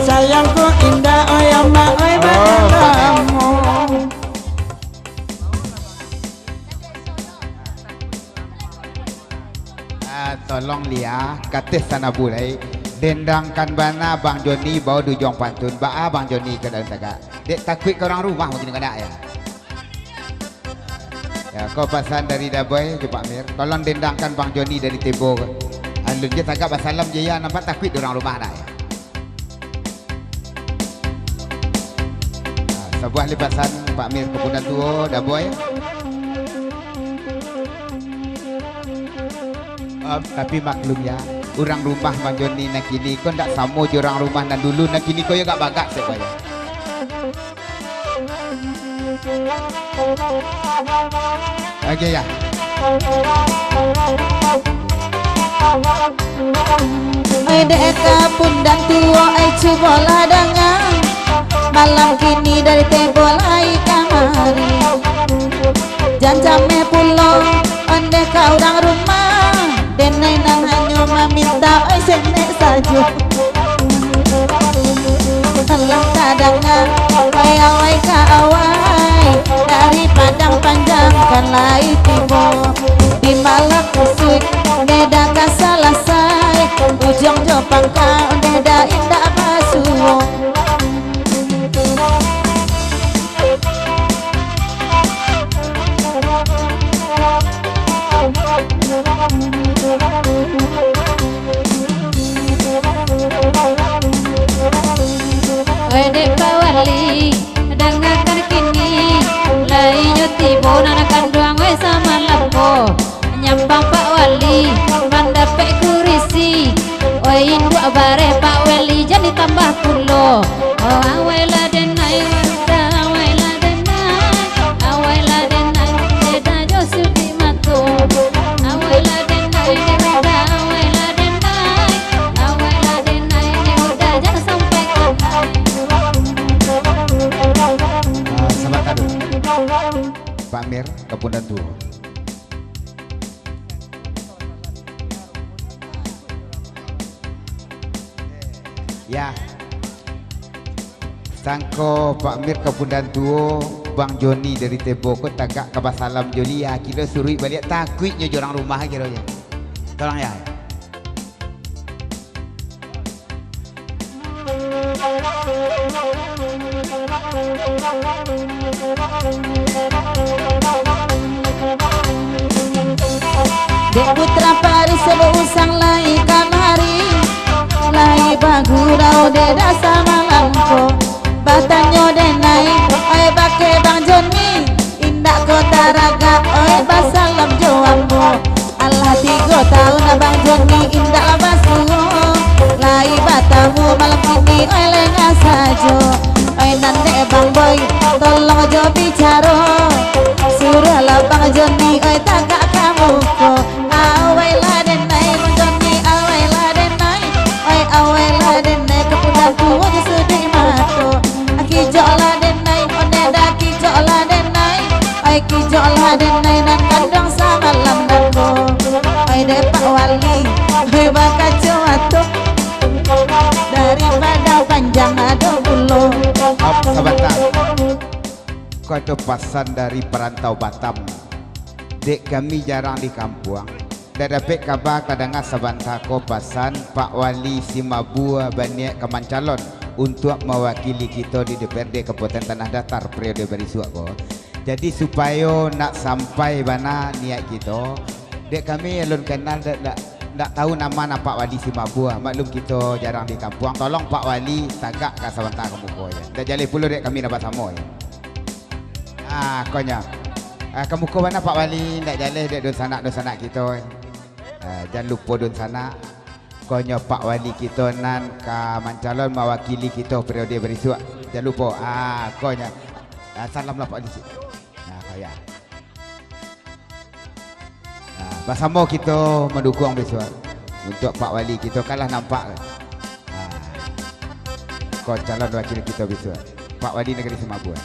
Sayang ko indak, oi, ama, oi, banyak lamo. Ah, tolong Lia, kateh sanabu lai. Dendangkan bana Bang Joni bao di ujuang pantun. Baa Bang Joni ka dalam tagak. Dek takuik ka urang rumah mungkin kena ya. Ya, ko pasan dari Daboi jo Pak Mir. Tolong dendangkan Bang Joni dari Tebo. Alun je tagak basalam je ya, nampak takuik di urang rumah nak ya. Ah, sabuah lipasan Pak Mir Kapunan Tuo, Daboi. Om, tapi maklum ya, urang rumah Bang Joni nan kini ko ndak samo jo urang rumah nan dulu, nan kini ko yo agak bagak sajo yo. Oke ya. Oi dek Kapunan Tuo, ai cubolah danga. Malam kini dari Tebo lai kamari. Jan cameh pulo, ondeh ka urang rumah. Denai nan hanyo maminta, oi, senek sajo. Alah tadanga, oi, awai ka awai, dari Padang Panjang kan lai tibo. Di malam kusuik, beda ka salasai, ujuang jo pangka, beda indak basuo. Oi dek Pak Wali, dangakan kini, lai nyo tibo nan kanduang, oi, samalam ko. Nyambang Pak Wali, mandapek kurisi. Oi, induak bareh Pak Wali, jan ditambah pulo. Oh, awailah denai, awailah denai, awailah denai, beda jo sudik mato. Awailah denai, beda, awailah denai, awailah denai, beda jan sampai kanai. Ah, sabakan dulu. Pak Mir, Kapunan Tuo. Ya. Sangko Pak Mir Kapunan Tuo, Bang Joni dari Tebo ko tagak ka basalam jo Lia, kiro suruik baliak, takuik nyo jo urang rumah kiro nyo. Tolong ya. Dek Putra Paris, Solo Usang lai kamari, lai bagurau dek dasa malam ko. Batanyo denai, ai bakeh Bang Joni, indak ko taragak, o Ni indak lah basuo, lai batamu malam kini, oi lengah sajo. Oi nan dek Bang Boy, tolong jo bicaro. Suruahlah Bang Joni, oi tagak ka muko. Awailah denai, Bang Joni, awailah denai. Oi awailah denai, ka pulang tuo jo suduik mato. Kijoklah denai, onde dah kijoklah denai. Oi kijoklah denai, nan kanduang samalam dako. Oi dek Pak Wali, oi bakaco atok. Dari Padang Panjang ado pulo. Op, sabanta. Ko ado pasan dari parantau Batam. Dek kami jarang di kampuang. Dak dapek kaba, tadanga sabanta ko pasan Pak Wali Simabua baniaik ka mancalon untuak mawakili kito di D P R D Kabupaten Tanah Datar periode barisuak ko. Jadi, supayo nak sampai bana niaik kito, dek kami alun kanal, dak, dak, dak tahu nama nan Pak Wali Simabua. Maklum kito jarang di kampuang. Tolong Pak Wali tagak ka sabanta ka muko, yo. Dak jaleh pulo dek kami nan basamo, yo. Ah, konyo. Ah, ka muko bana Pak Wali, ndak jaleh dek dunsanak-dunsanak kito. Ah, jan lupo dunsanak. Konyo Pak Wali kito nan ka mancalon mawakili kito periode barisuak. Jan lupo. Ah, konyo. Ah, salamlah Pak Wali. Nah, kaya. Nah, basamo kito mandukuang bisuak untuak Pak Wali kito, kan lah nampak. Nah, ko calon wakil kito bisuak, Pak Wali Nagari Simabua.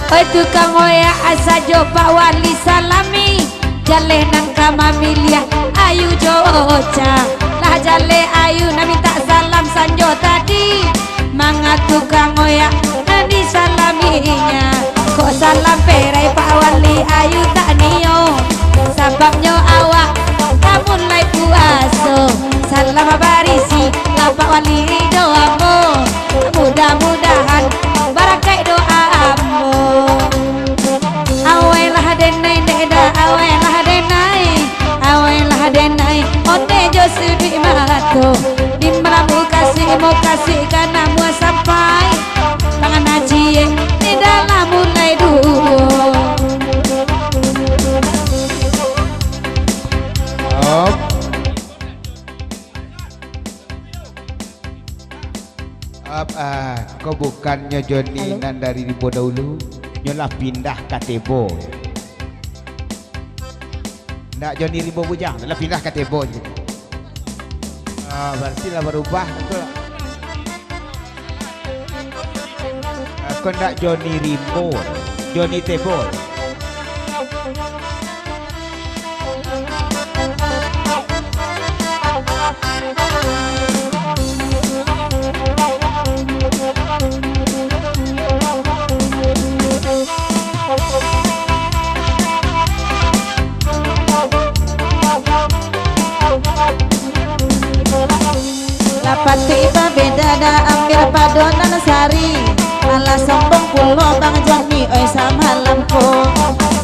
Oi tukang oyak, sajo Pak Wali salami. Jaleh nan ka mamiliah ayu jo oca. Lah jaleh ayu nan mintak salam sanjo tadi. Manga tukang oyak nan disalaminya. Kok salam perai Pak Wali ayu tak nio. Sababnyo awak amun lai puaso. Salam barisi lah Pak Wali jo ambo. Mudah-mudahan barakaik doa ambo. Awailah denai, dek dah, awailah denai, awailah denai, onde jo suduik mato. Di malam mukasuik, mukasuik ka namuah sampai. Tangan aciek, di dalam mulai duo. Op. Ap-, ah, ko bukannyo Joni Halo? Nan dari Rimbo dahulu, nyo lah pindah ka Tebo. Ndak Joni Rimbo Bujang, lah pindah ka Tebo je. Ah, berarti lah barubah, betul. Ah, ko ndak Joni Rimbo, Joni Tebo. Lah patuik babeda, dah ambiak pado nan sari. Alah sombong pulo Bang Joni, oi, samalam ko.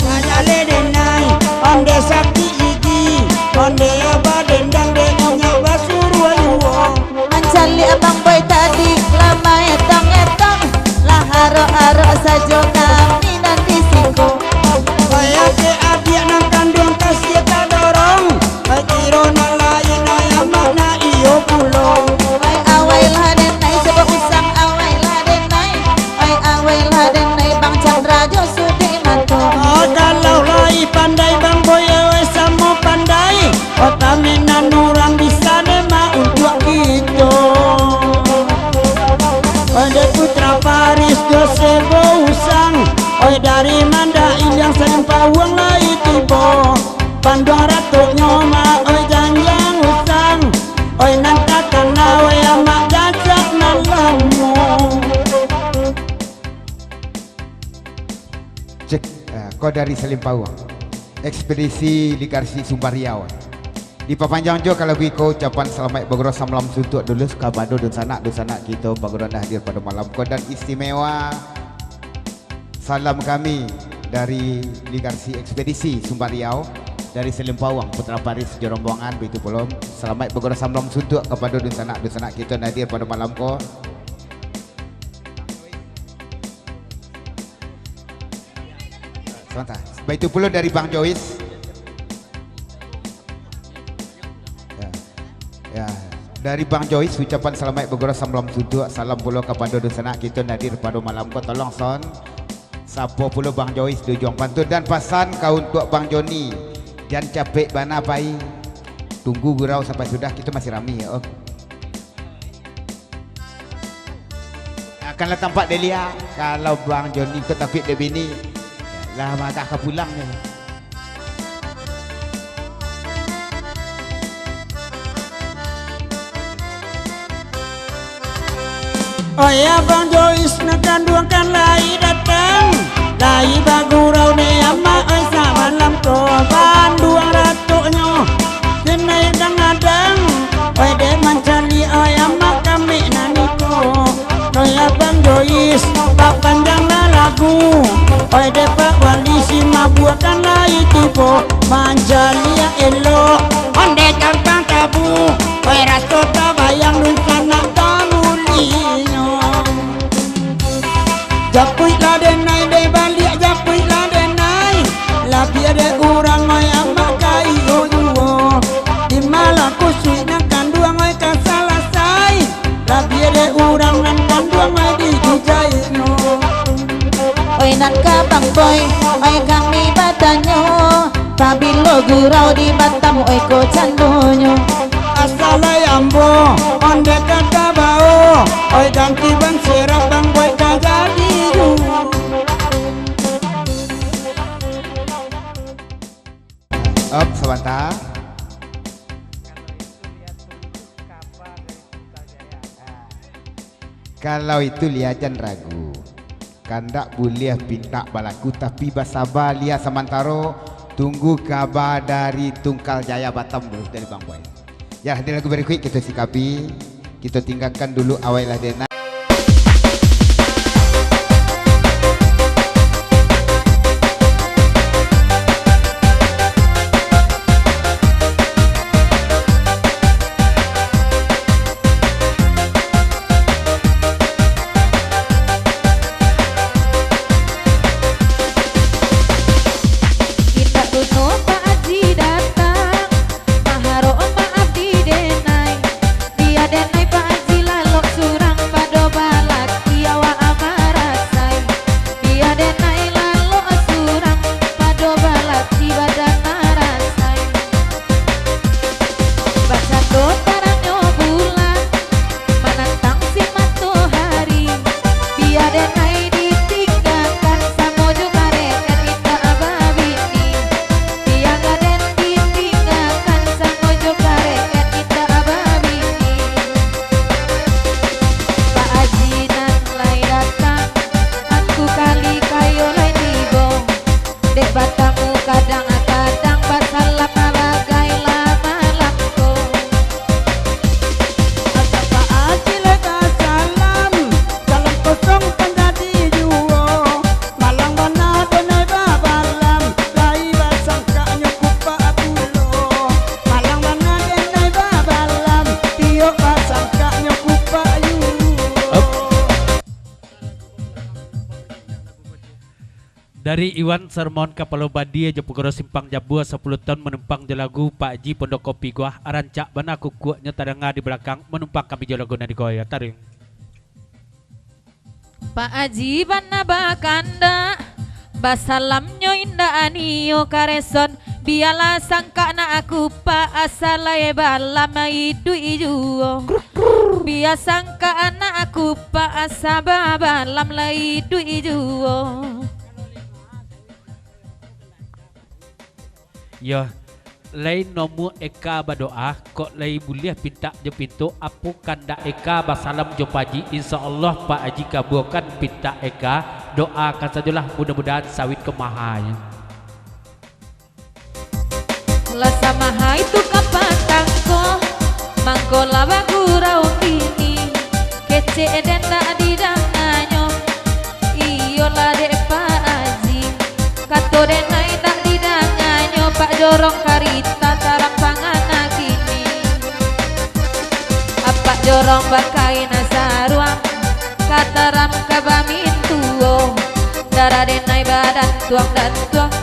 Lah jaleh denai, onde sakik gigi, onde badendang dek inyo basuruah juo. Mancaliak Abang Boy tadi, lah maetong-etong, lah arok-arok sajo kami nan di siko. Oi, adiak-adiak nan kanduang, kasiah tadorong. Oi, kiro nan lain, oi, amak nan iyo pulo. Oi, awailah denai, cubo usang, awailah denai. Oi, awailah denai, Bang Chandra jo Sudik Mato. Ah, kalau lai pandai Bang Boy, oi, samo pandai. Oi, kami nan urang bisa memang untuak kito. Oi, dek Putra Paris jo Sebo Usang. Oi, dari Manda Iliang Salimpauang lai tibo. Panduang ratuknyo mak, oi, janjang usang. Oi, nan takana, oi, amak jajak nan lamo. Cek, ah, ko dari Salimpauang. Ekspedisi Ligarsi Sumbariau. Dipapanjang jo kalau iko ucapan salamaik bagurau samalam suntuak dulu kapado dunsanak-dunsanak kito bagurau nan hadir pado malam ko, dan istimewa salam kami dari Ligarsi Ekspedisi Sumbariau, dari Salimpauang, Putra Paris jo rombongan, baitu pulo salamaik bagurau samalam suntuak kapado dunsanak-dunsanak kito nan hadir pado malam ko. Sabanta. Baitu pulo dari Bang Jois. Ya. Ya. Dari Bang Jois, ucapan salamaik bagurau salam suntuak. Salam pulo kapado dunsanak kito nan hadir pado malam ko. Tolong sound. Sapo pulo Bang Jois di ujuang pantun. Dan pasan ka untuak Bang Joni. Jan capek bana pai. Tunggu gurau sampai sudah, kito masih rami, yo. Akanlah tampak dek lia, kalau Bang Joni ko takuik dek bini, lah magah ka pulang ni. Oi, Abang Jois nan kanduang kan lai datang, lai bagurau dek amak, oi, samalam ko banduang ratuknyo. Denai gadang-gadang, oi, dek mancaliak, oi, amak kami nan iko. Oi, Abang Jois, bapanjanglah lagu, oi, dek Pak Wali si mabuak kan lai tibo. Mancaliak elok, ondeh gampang tabu, oi, raso tabayang dunsanak tamulinyo. Japuiklah denai, dek baliak japuiklah denai. Labiah dek urang, oi, amak ka iyo juo. Di malam kusuik nan kanduang, oi, ka salasai. Labiah dek urang nan kanduang, oi, di dijainyo. Oi, nan ka Bang Boy, oi, kami batanyo. Pabilo gurau di Batam, oi, ko candonyo. Asa lai ambo, ondeh ka tabao, oi, ganti ban serap Bang Boy ka jadi juo. Op, sabanta. Kalau itu lia jan ragu. Kandak buliah pintak balaku, tapi basaba lia samantaro, tunggu kaba dari Tungkal Jaya Batam dulu, dari Bang Boy. Ya, di lagu barikuik kito sikapi, kito tinggakan dulu awailah dena. Indak buno Pak Aji datang, maharok maaf di denai. Bia denai Pak Aji lalok surang pado balaki awak marasai. Bia denai lalok surang pado balaki badan marasai. Bacando tarangnyo bulan, manantang si matohari. Bia denai ditinggakan samo jo kareken indak babini. Bia gadang ditinggakan samo jo kareken indak babini. Pak Aji nan lai datang, Angku Kali Kayo lai tibo. Dek batamu kadang-kadang basalam bagai lah malam ko. Asa Pak Aji lai basalam, salam kosong panjadi juo. Malang bana denai babalam, lai basangkaknyo kupak pulo. Malang bana denai babalam, tiok basangkaknyo kupak juo. Dari Iwan Sarmon Kapalo Badia jo Pugoro Simpang Jabua, sapuluah taun manumpang jo lagu Pak Aji Pondok Kopi Guah, rancak bana kukuaknyo tadanga di balakang, manumpang kami jo lagu nan digoyang taring. Pak Aji bana bakandak, basalamnyo indak anio kareson, bialah sangkak nak kupak asa lai balam iduik juo. Bia sangkak anak kupak asa babalam lai iduik juo. Yo, lai nomor eka badoa, kok lai buliah pintak jo pinto, apo kandak eka basalam jo Pak Aji, insya Allah Pak Aji kabuakan pintak eka, doakan sajolah, mudah-mudahan sawit ka maha, yo. Lah samaha itu ka patang ko, mangko lah bagurau kini. Kecek den dak didanganyo, iyolah dek Pak Aji. Kato denai dak didanganyo, Pak Jorong karita tarampangan kini. Apak Jorong bakain saruang, kataram ka bamintuo. Darah denai badantuang-dantuang,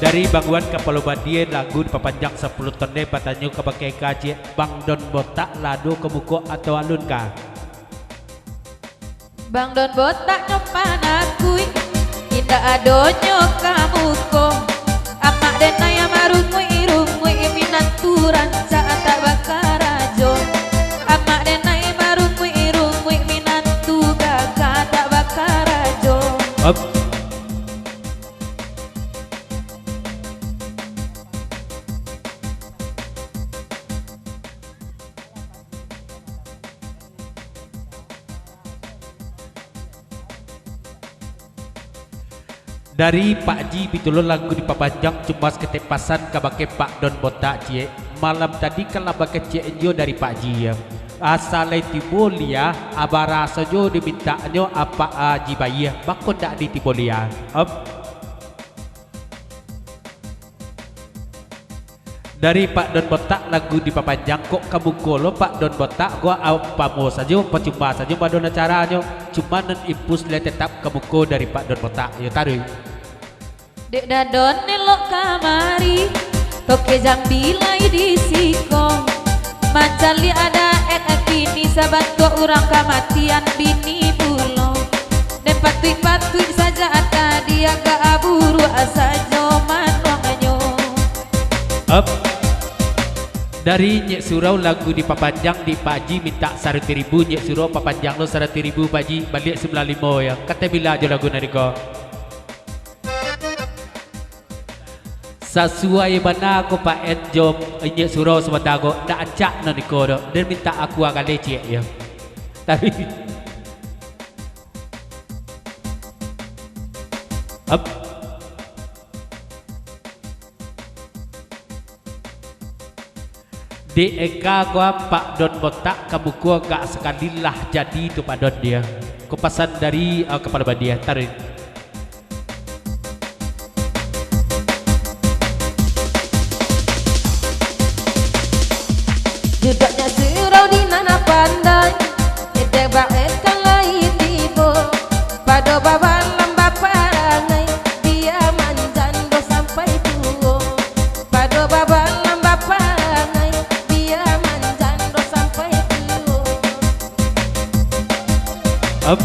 Dari Bang Wan Kapalo Badia, lagu dipapanjang sapuluah tondeh, patanyo ka bakeh ka ciek, Bang Don Botak lah ado ka muko atau alun ka? Bang Don Botak nyo panakuik, indak adonyo ka muko. Amak denai marunguik-runguik, minantu rancak tak bakarajo. Amak denai marunguik-runguik, minantu gagah tak bakarajo. Op. Dari Pak Ji Pitulun, lagu dipapanjang, cuma saketek pasan kabake Pak Don Botak ciek. Malam tadi kan lah bakecek juo dari Pak Ji, yo. Asa lai tibo liah, abaraso jo dimintaknyo Apak Haji Bayia, bako ndak ditibo liah. Op. Dari Pak Don Botak lagu dipapanjang, kok ka muko lo Pak Don Botak, ko ampamo sajo, pacuma sajo badon acaranyo, cuma nan impus lai tetap ka muko dari Pak Don Botak, yo taruih. Dek dadon elok kamari, toke jambi lai di siko. Mancaliak adaik kini, sabantuak urang kamatian bini pulo. Den patuik-patuik sajo aka diagak buruak sajo manuangnyo. Up. Dari Nyek Surau lagu dipapanjang di Pak Ji mintak saratuih ribu, Nyek Surau papanjang lo saratuih ribu Pak Ji, baliak sambilan limo yo. Katai bila jo lagu nan iko. Sasuai bana ko Pak En jo Inyiak Surau sabanta ko, ndak acak nan iko doh, den mintak akua galeh ciek yo. Tapi, ap. Di eka ko Pak Don Botak ka muko agak sakali lah jadi tu Pak Don dia. Ko pasan dari, eh, kapalo badia, taruih. Duduknyo surau di nan pandai, edek baekan lai tibo, pado babalam baparangai, bia manjando sampai tuo. Pado babalam baparangai, bia manjando sampai tuo. Ap.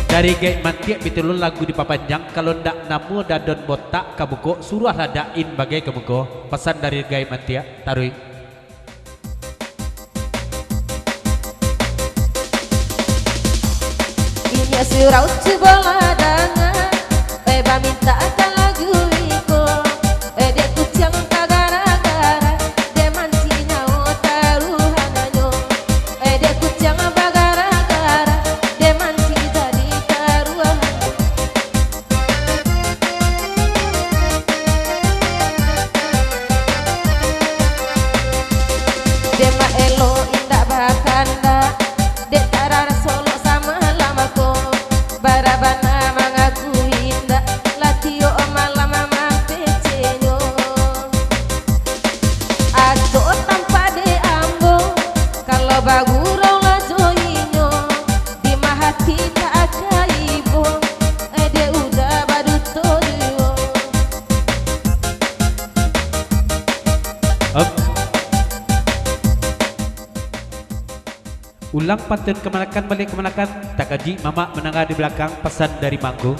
Dari Gaek Mantiak Pitulun lagu dipapanjang, kalau ndak namo Dadon Botak ka muko, suruahlah Dain bagai ka muko. Pasan dari Gaek Mantiak, taruih. Inyo surau cubolah danga, pai bamintakkan lagu iko. Eh, dek kuciang bagara-gara, dek mancik nyawo taruhananyo. Eh, dek kuciang bagara-gara, dek mancik jadi taruhananyo. Dek maelok indak bakandak, dek taraso lo samalam ko. Bara bana mangaku indak, lah tiok malam mampeceknyo. Acok tampak dek ambo, kalau bagurau lah jo inyo, di mahati tak aka ibo, eh, dek uda baduto juo. Up. Ulang pantun kamanakan, baliak kamanakan, takajik mamak mandanga di balakang, pasan dari Mangko.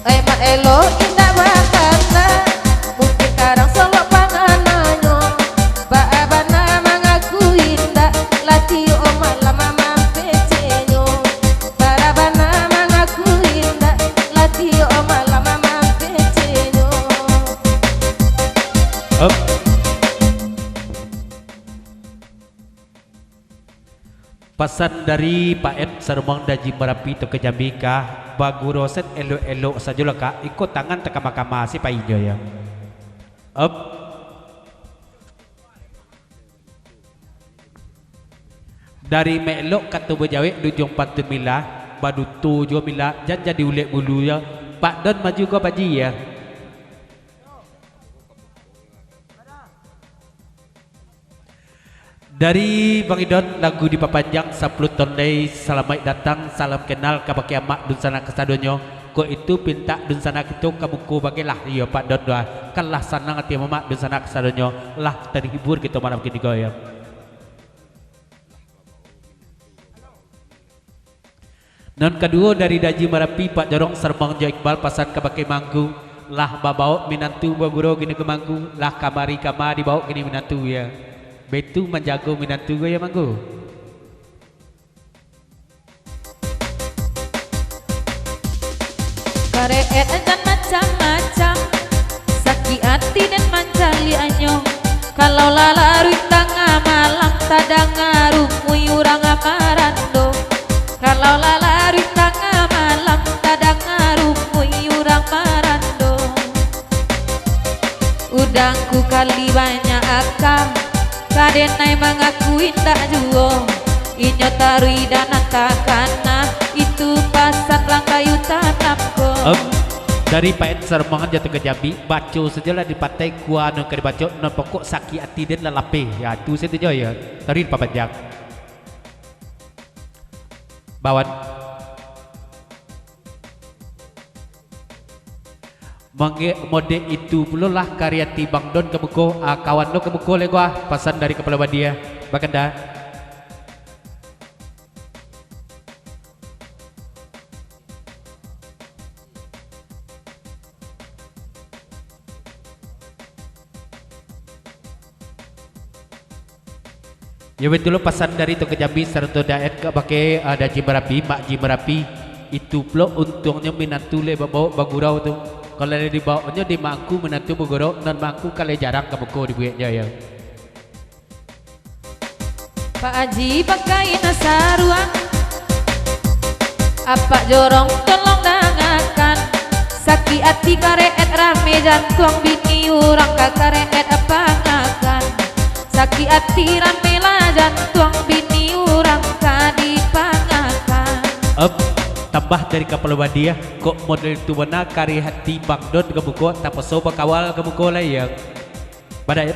Eh, maelok indak bakana, mungkin karang solok pangananyo. Baa bana mangaku indak, lah tiok malam mampeceknyo. Bara bana mangaku indak, lah tiok malam mampeceknyo. Up. Pasan dari Pak Et Sarumang Daji Marapi tu ka Jambi ka, bagurau sen elok-elok sajolah ka, iko tangan takama-kama si pai jo yo. Up. Dari maelok kato bajawek di ujuang pantun mila, baduto juo mila, jan jadi ulek bulu yo. Pak Don maju ko Pak Ji yo. Dari Bang Idon, lagu dipapanjang sapuluah ton lai. Salamaik datang, salam kenal kabake amak dunsanak kasadonyo. Kok itu pintak dunsanak kito ka muko bagai lah, iyo Pak Don tu ah. Kan lah sanang ati mamak dunsanak kasadonyo, lah terhibur kito malam kini ko, yo. Nan kaduo dari Daji Marapi, Pak Jorong Sarmang jo Iqbal, pasan kabake mangku, lah babaok minantu bagurau kini ka mangku, lah kamari kama dibaok kini minantu, yo. Baitu manjago minantu ko, yo, mangku. Kareet jan macam-macam, sakik ati den mancaliaknyo. Kalau lah laruik tangah malam, tadanga rumui urang marando. Kalau lah laruik tangah malam, tadanga rumui urang marando. Udangku kali banyak aka, kadenai mangaku indak juo. Inyo taruih dan nan takana, itu pasan blang kayu tanam ko. Em, dari Pak Ed Sarmang Jatuh ka Jambi, baco sajolah di patai kua nan ka dibaco, nan pokok sakik ati den lah lapeh. Ya, tu sajo, yo. Taruih dipapanjang. Bawan. Mangge-, model itu pulo lah kari ati Bang Don ka muko, ah, kawan lo ka muko lai ko ah, pasan dari Kapalo Badia, bakanda. Yo, baitulah pasan dari Tuan Kajambi sarato Daet kabake, ah, Daji Marapi, Mak Ji Marapi. Itu pulo untuangnyo minantu lai babaok bagurau tu. Kalau lai dibaoknyo di mangku minantu bagurau, nan mangku kan lai jarang ka muko dibueknyo, yo. Pak Aji pakai nan saruang, Apak Jorong tolong dangakan. Sakik ati kareet rame jantuang, bini urang ka kareet pangakan. Sakik ati rame lah jantuang, bini urang ka dipangakan. Ep, tambah dari Kapalo Badia, kok model tu bana kari hati Bang Don ka muko, tapaso bakawal ka muko lai, yo. Badaet.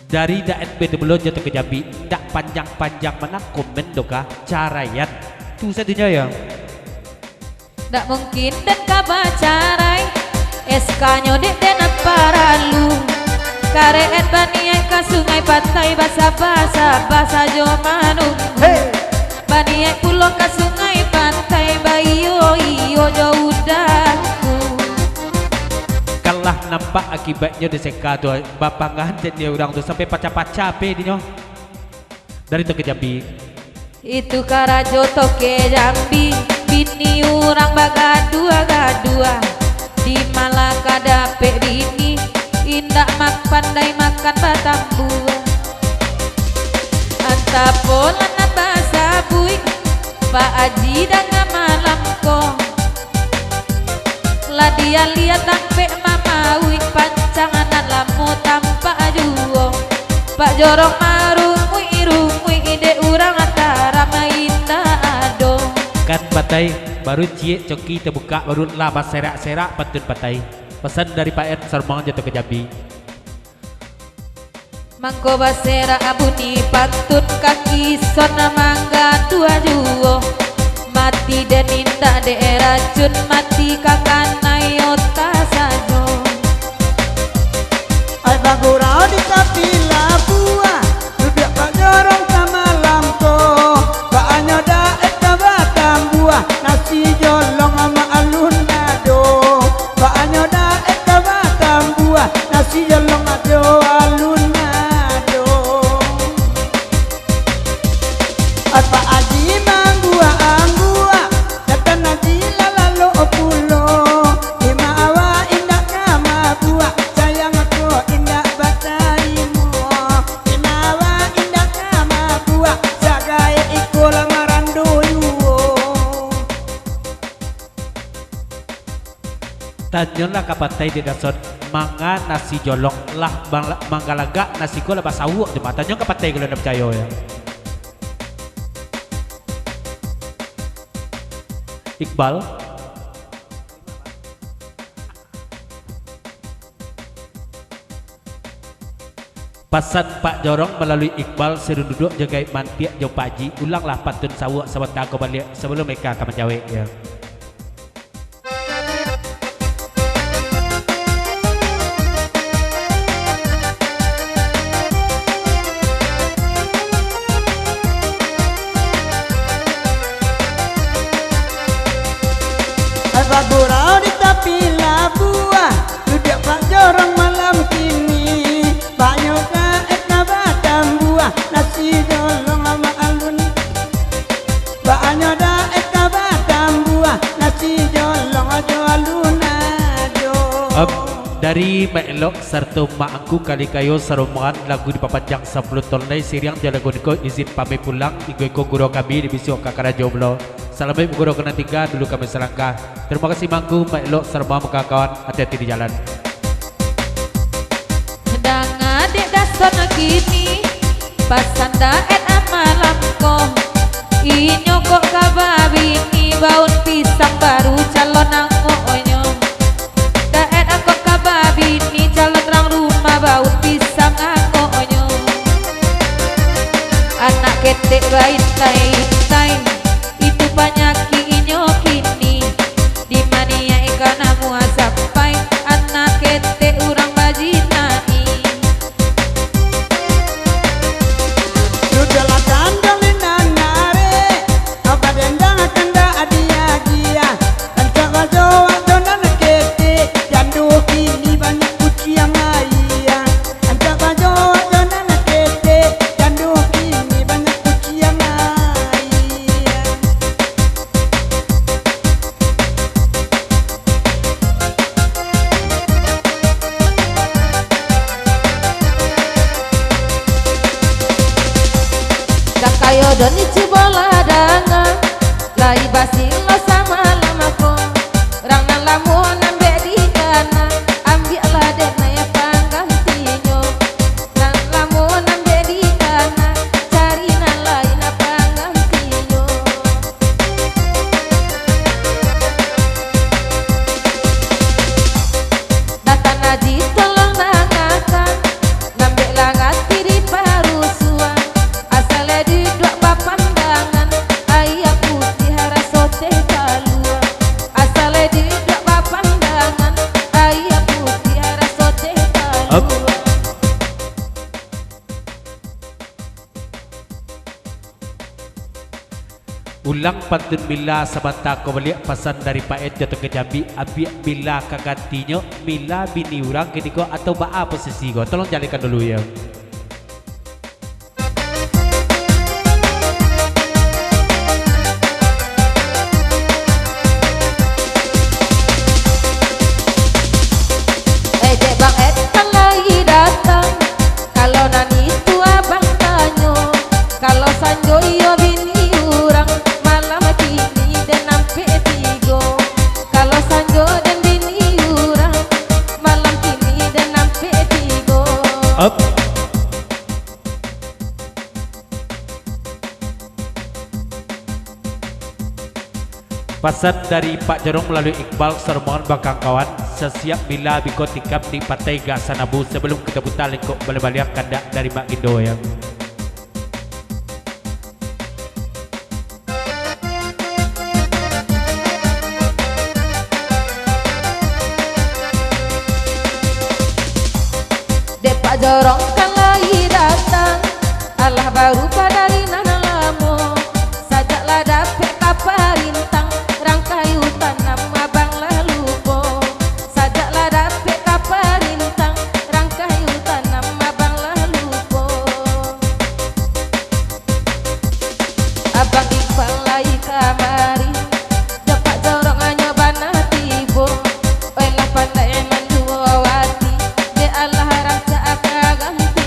Dari Daet Bedemulo Jatuh ka Jambi, ndak panjang-panjang bana komen doh ka, caraian. Tu sadonyo, yo. Ndak mungkin den ka bacarai, S K-nyo dek den paralu. Kareet baniaik ka Sungai Pantai, basabah-sabah sajo manunggu. Hei! Baniaik pulo ka Sungai Pantai, baiyo-iyo jo udangku. Kan lah nampak akibatnyo di S K tu, bapanggahan dek urang tu sampai pacah-pacah ape dinyo. Dari Toke Jambi. Itu karajo Toke Jambi, bini urang bagaduah-gaduah. Di ma lah ka dapek bini, indak mak-, pandai makan batambuah. Antah polah nan basabuik, Pak Aji danga malam ko. Lah dialiah tampek mamauik, pancang nan lamo tampak juo. Pak Jorong marunguik-runguik, dek urang taram indak ado. Kan patai, baru ciek coki tabukak, baru lah baserak-serak pantun patai. Pasan dari Pak Ed Sarmang Jatuh ka Jambi. Mangko baserak bunyi pantun, ka kison manggaduah juo. Mati den indak dek racun, mati ka kanai ota sajo. Ai bagurau di tapi labuah, duduak Pak Jorong samalam ko. Baanyo daek ka batambuah, nasi jolong ma alun ado. Baanyo daek ka batambuah, nasi jolong ado alun ado. Apak Aji mangguak-angguak, datang Aji lah lalok pulo. Dima awak indak ka mabuak, sayang ko indak batarimo. Dima awak indak ka mabuak, sagaek iko lah marando juo. Tanyolah ka patai di dason, manga nasi jolong lah, mangla-, manggalagak nasi ko lah basauak tu mah. Tanyo ka patai kalau ndak picayo, yo. Iqbal. Pasan Pak Jorong malalui Iqbal, Sirun Duduk jo Gaib Mantiak jo Pak Haji, ulanglah pantun sauak sabanta ko baliak sabalun mereka ka manjawek, yo. Bagurau di tapi labuah, duduak Pak Jorong malam kini. Banyak daek ka batambuah, nasi jolong amak alun. Banyak daek ka batambuah, nasi jolong jo alun ajo. Em, dari Mak Elok sarato Mak Angku Kalikayo sarombongan, lagu dipapanjang sapuluah taun lai, siriang jo lagu niko izin pamit pulang, iko-iko guru kami di bisuak ka karajo pulo. Salamaik baguru ka nan tingga, dulu kami salangkah. Tarimo kasih Mak Angku, Mak Elok, sarombongan kawan-kawan, ati-ati di jalan. Danga dek dason kini, pasan daek malam ko. Inyo kok ka babini, baun pisang baru calon angoknyo. Daek kok ka babini, calon rang rumah, baun pisang angoknyo. Anak ketek baintai-intai, itu panyakik inyo kini. Di maniak ikan amuah sampai, anak ketek urang bajinai. Sudahlah tando linan arek, apa dendang kandak dia-dia. Rancak bajo wak jo nan ketek, jando kini banyak kuciang aia. Rancak bajo wak jo nan ketek, jando kini banyak kuciang aia. Dak kayo Doni cubolah danga, lai basilo samalam ko. Rang nan lamo nan bek dikana, ambiaklah dek nai panggantinyo. Nan lamo nan bek dikana, cari nan lain panggantinyo. Datan Aji tolong dangakan, nan bek lah rati di parusuan. Asal duduak bapandangan, aia putiah raso teh kalua. Asal duduak bapandangan, aia putiah raso teh kalua. Up. Ulang pantun Mila sabanta ko baliak, pasan dari Pak Ed Jatuah ka Jambi, abiak Mila ka gantinyo, Mila bini urang kiniko atau baa posisi ko? Tolong jalehkan dulu, yo. Eh, dek Bang Ed kan lai datang. Kalau nan itu abang tanyo, kalau sanjo iyo bini urang, malam kini den ampek tigo. Kalau sanjo den bini urang, malam kini den ampek tigo. Up. Pasan dari Pak Jorong malalui Iqbal, sarombongan bakangkauan, sasiap Mila biko tikam di Pantai Gasanabu, sabalun kito puta lengkok baliak-baliak kandak dari Mak Gindo, yo. Dek Pak Jorong kan lai datang, alah barubah dari nan lamo. Sajak lah dapek ka parintang, rang kayu tanam abang lah lupo. Sajak lah dapek ka parintang, rang kayu tanam abang lah lupo. Abang Iqbal lai kamari, jo Pak Jorong anyo bana tibo. Oi lah pandai manjuo ati, dek alah rancak ka ganti.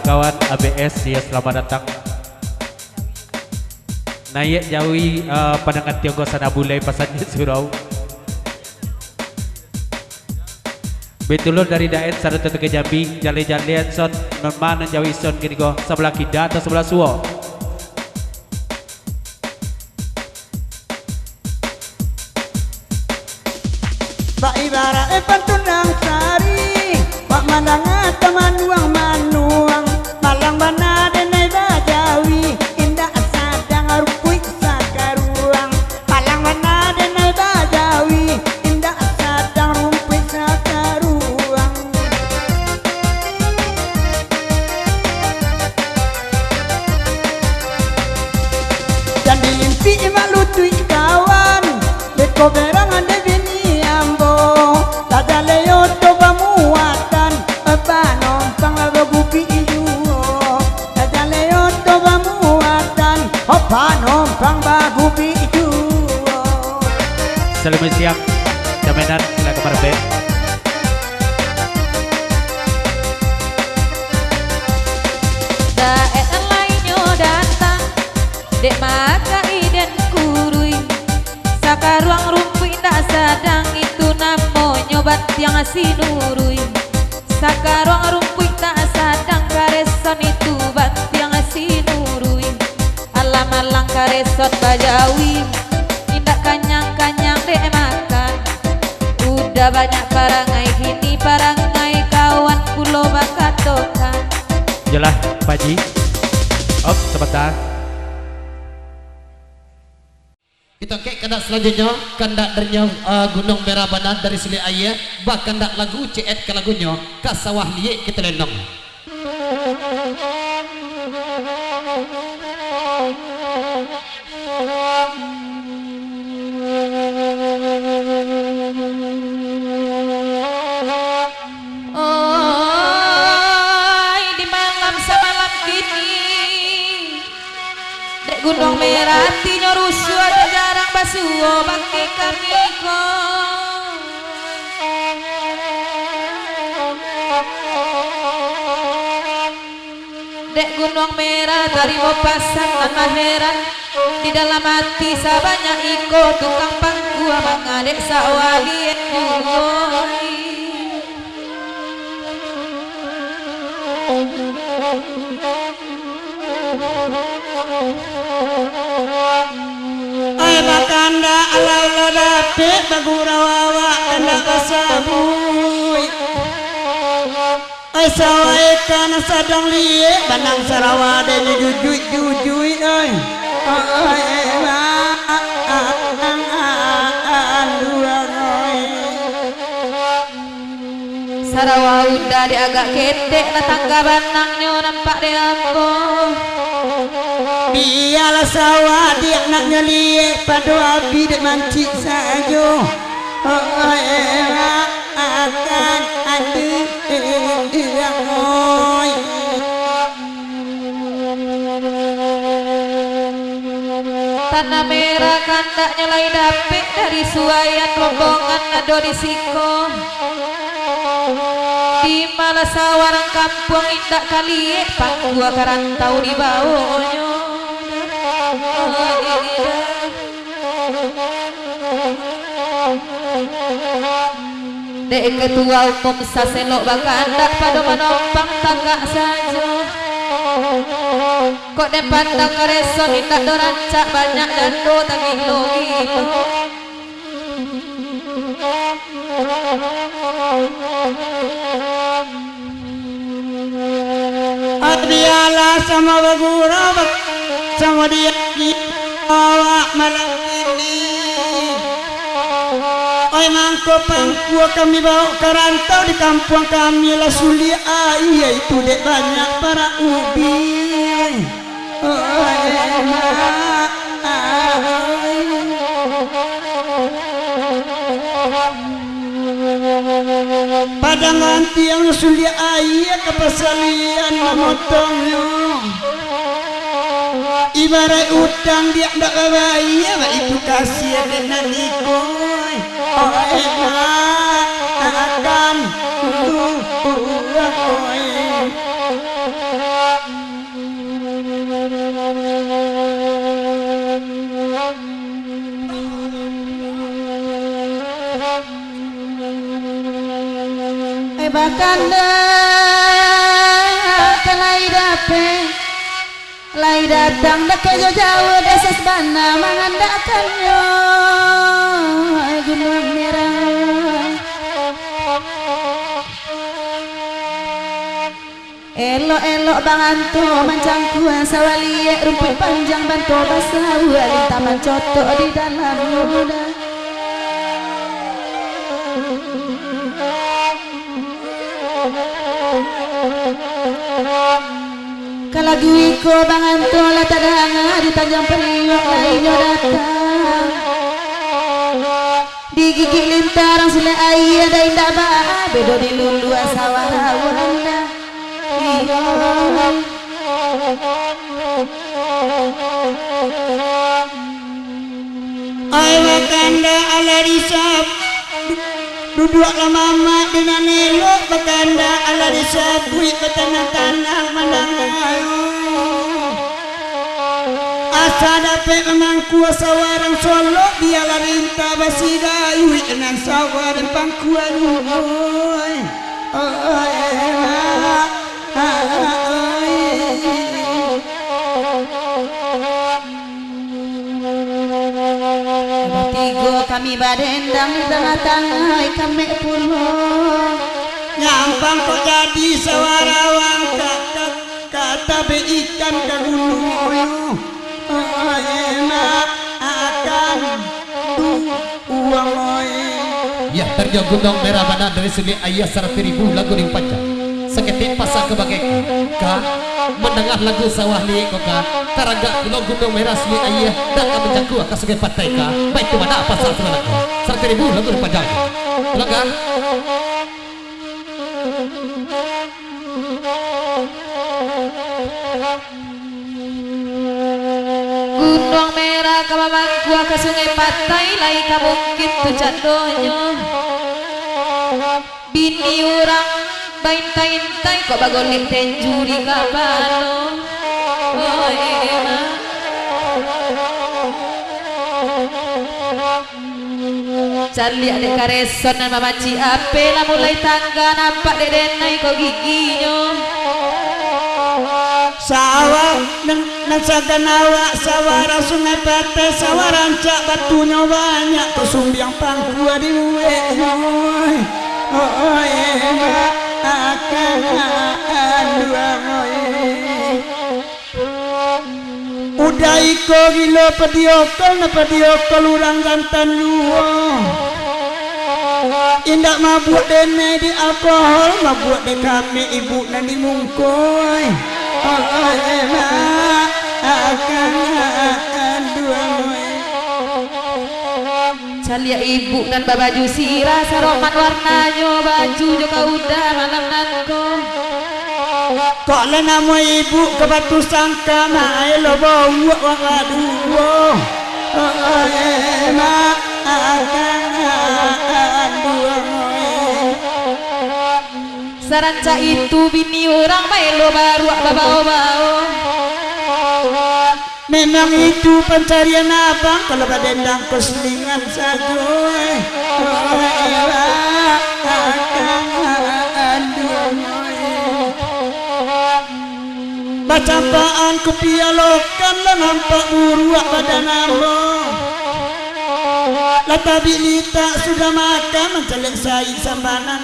Kawan A B S, ya, selamat datang. Naiak jawi, eh, pandangan tionggo sana bulai pasan di surau. Betulun dari Daen sarato Tengah Jambi, jaleh-jalehan son, memang nan jawi son kini ko, sabalah kida atau sabalah suo. Bak ibarat, eh, pantun nan sari, bak mandanga tamanuang-manuang, malang bana denai bajawi, indak sadang rumpuik sakaruang, malang bana denai bajawi, indak sadang rumpuik sakaruang. Jan diimpik malutuik kawan, beko berang dek bini ambo. Tajaleh oto bamuatan, panompang lah bagubik juo. Tajaleh oto bamuatan, panompang bagubik juo. Salam siang, jaminan sila kamar bek. Daek nan lainyo datang, dek maka iden kurui. Sakaruang rumpuik indak sadang, itu namonyo bantiang sinurui. Sakaruang rumpuik indak sadang, kareson itu bantiang sinurui. Alah malang kareson bajawi, indak kanyang-kanyang dek makan. Udah banyak parangai, kini parangai kawan pulo bakatokan. Jelas, Pak Ji. Op, sabanta. Kito angkek kandak salanjuiknyo, kandak darinyo, eh, Gunuang Merah bana dari Suliak Aia, bakandak lagu, ciek ka lagunyo, Ka Sawah Liek Kito Lendong. Oi, di malam samalam kini, dek Gunuang Merah atinyo rusuah, dek jarang basuo bakeh kami ko. Dek Gunuang Merah tarimo pasan nan maheran, di dalam ati sabanyak iko tukang pangkua mangadek sawah liek juo. Ai, bakandak alah-alah dapek, bagurau awak kandak basabuik. Ai, sawah eka nan sadang liek, banang sarawa dek nyo jujuik-jujuik, oi. Oi, ma-, a-, a-, a-, a-, a-, anduang, oi. Sarawa uda dek agak ketek, lah tangga banangnyo nampak dek ambo. Bialah sawah dek nak nyo liek, pado api dek mancik sajo. Oi, ma-, akan ati, oi. Tanah Merah kandaknyo lai dapek dari suaian rombongan ado di siko. Di malah sawarang kampuang indak kaliek, pangkua ka rantau dibawonyo. Dek ketua umum saselok bakandak pado manompang tagak sajo. Kok den pandang kareso indak do rancak, banyak jando tagilo-gilo. Bialah samo bagurau, samo diaki awak malam ini. Oi, mangko pangkua kami bawok ka rantau, di kampuang kami lah suliak aia itu dek banyak parak ubi. Oi, ma-, Padang antiang suliak aia ka pasalian mamotongnyo. Ibaraik utang diak ndak babayia, baitu kasiah dek nan iko. Oi, ma-, akan. Eh, bakanda, ka lai dapek, lai datang dakek jo jauah, desa sabana mangandakannyo, eh, Gunuang Merah. Elok-elok banganto mancangkuang sawah liek, rumpuik panjang banto basawah, lintah mancotok di dalam muda. Ka lagu iko banganto lah tadanga di Tanjuang Pariuak, lah inyo datang. Digigik lintah rang sulek aia, dah indak baa bedo di luluah sawah Rawanda. Iyo. Ai bakanda alah disab-, duduaklah mamak di nan elok, bakanda alah disabuik batanang-tanang mandangayo. Asa dapek mamangkua sawah rang Solok, bialah lintah basidayuik nan sawah den pangkuan, oi. Oi, oi. Batigo kami badendang di tangah-tangah kamek pulo. Nyampang kok jadi sawah rawang, ka, ka, ka tabek ikan ka gunuang. Oi, maafkan. Uang, oi. Yah, Tanjuang Gunuang Merah bana dari Sungai Ayah, sarato ribu lagu nan panjang. Saketek pasa ka bagai ka, ka mandanga lagu sawah liek ko ka, taragak pulo Gunuang Merah Sungai Ayah, dak ka manjangkau ka Sungai Patai ka, baitu bana pasa sudah ko. Sarato ribu lagu nan panjang. Pulang ka? Gunuang Merah ka mamangkua ka Sungai Patai, lai ka mungkin tu candonyo. Bini urang baintai-intai kok bagolek tenju di kapalo. Oi, Mak. Caliak dek kareson nan mamacik ape, lah mulai tangga nampak dek denai ko giginyo. Sawah nan, nan sagan awak, sawah rang Sungai Patai, sawah rancak batunyo banyak, tasumbiang pangkua di uweknyo. Oi, oi, maafkan duang, oi. Udah iko gilo padiokol, na padiokol urang jantan juo. Indak mabuak denai di alkohol, mabuak dek kami ibu nan di mungkoi. Oi, mak, akan duang, oi. Caliak ibu nan babaju sirah, saroman warnanyo baju jo kauda malam nan ko. Kok lah namo ibu ka batu sangka, mak ai lo bauak wak baduo. Oi, mak, akan duang, oi. Sarancak itu bini urang baelo baruak babao-bao. Memang itu pancarian abang, kalau badendang ko selingan sajo, eh. Bacampaan ko pialokan, lah nampak buruak badan ambo. Lah tabik litak sudah makan, mancaliak saik sambanan.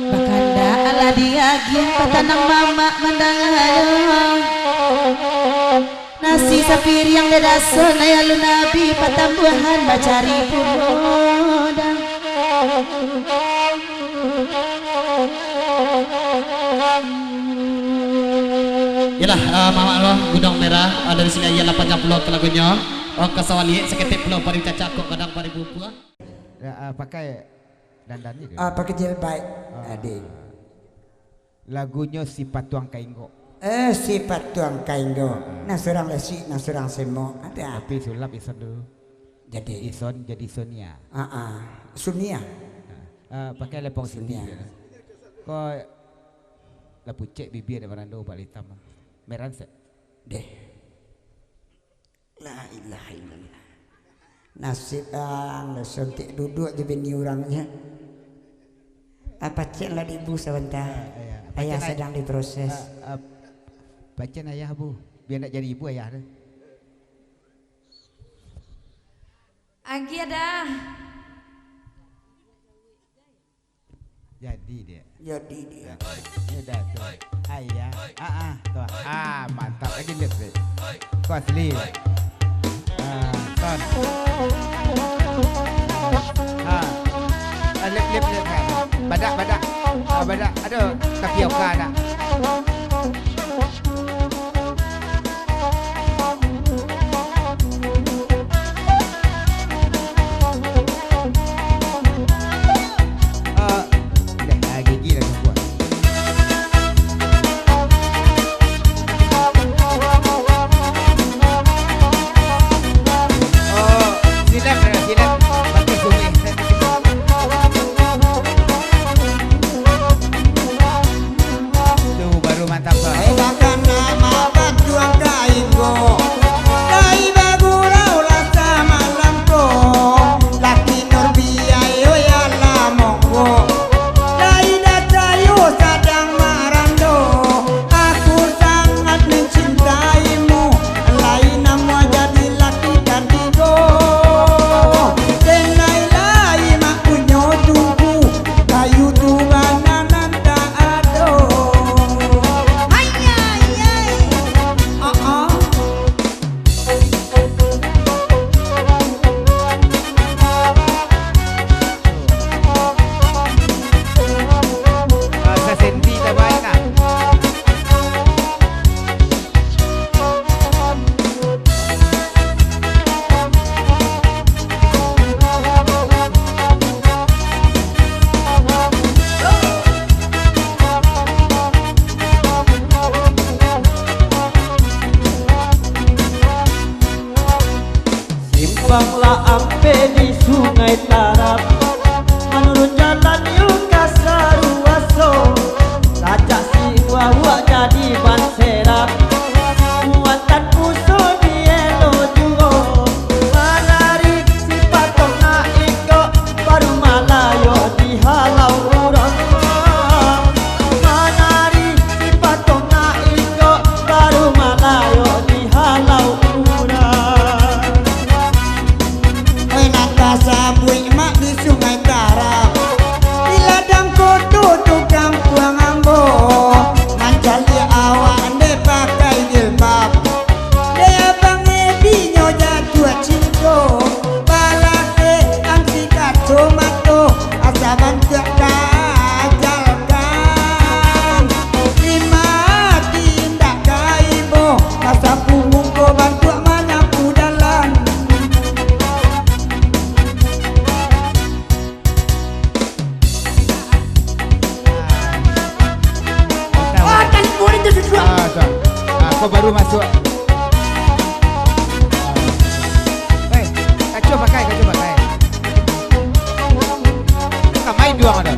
Bakanda alah diagiah, batanang mamak mandangayo. Nasi sapiriang dadaso, nai alun abih, patambuahan bacari pulo dang. Yalah, ah, mamak lo, Gunuang Merah, ah, dari sini aja lah panjang pulo ka lagunyo. Oh, ka sawah liek, saketek pulo paribu cacak, kok gadang paribu buah. Ya, ah, pakai dandan ni ke? Ah, pakai jilbab, ah, adik. Lagunyo Si Patuang Kainggok. Eh, Si Patuang Kainggok. Hmm. Nan surang lasik, nan surang semok. Ada. Tapi sulap Ison dulu. Jadi. Ison jadi Sonia. Ah, ah. Sunia. Ah, ah, pakai lepong Sunia. Siti. Kau lah pucek bibia dek Fernando, Pak Litam. Meran sek. Deh. La ilaha illallah. Nasib ang lah suntik duduk je bini urangnyo. Apa cek lah di ibu sabanta? Ah, iya. Ayah Pacen ay-, sedang diproses. Ah, ah, pacen ayah, Bu. Biar ndak jadi ibu ayah tu. Agiah dah. Jadi, Dek. Jadi, Dek. Jadi. Ini dah tu. Ayah. Ah, ah, tu. Ah, mantap lagi lip, Dek. Kau asli. Ah, ton. Ah. Ah, lip, lip, lip, kan. Badak, badak. Ah, badak. Aduh, tapioka nak. Ah, dah, ah, gigi lah kuat. Oh, silap, silap. Pakai sungai. Tu baru mantap, Bang. Ai bakana mabatuang kain ko, lai bagurau lah samalam ko, laki Nurbiayo ya lah monggo, lai dacayo sadang marando, aku sangat mencintaimu, lai namuah jadi laki kandigo, denai lai mak punyo tungku, kayu tu bana nan tak ado. Hai, hai, hai. Ah, ah. Rasa senti tabaik, nah. Simpang lah ampek di Sungai Tarab, manurun jalan yo ka Saruaso, kacak si uwak jadi ban serap, muatan puso dielo juo, manari si patong nak ingkok, baru malayo dihalau urang. Manari si patong nak ingkok, baru malayo dihalau urang. Oi, nan tasabuik mak di Sungai Tarab, di ladang koto tu kampuang ambo, mancaliak awak ndeh pakai jilbab. Dek abang Edi nyo jatuah cinto, balakeh ang si kacomato, asa bantuak kaajalkan. Lima ati indak ka ibo, ka sapu muko bantuak manyapu dalan. Ah, kan boleh tu sudah. Ah, tak. Ah, kau baru masuk. Ah. Eh, kaco pakai, kaco pakai. Kau main dua orang dah.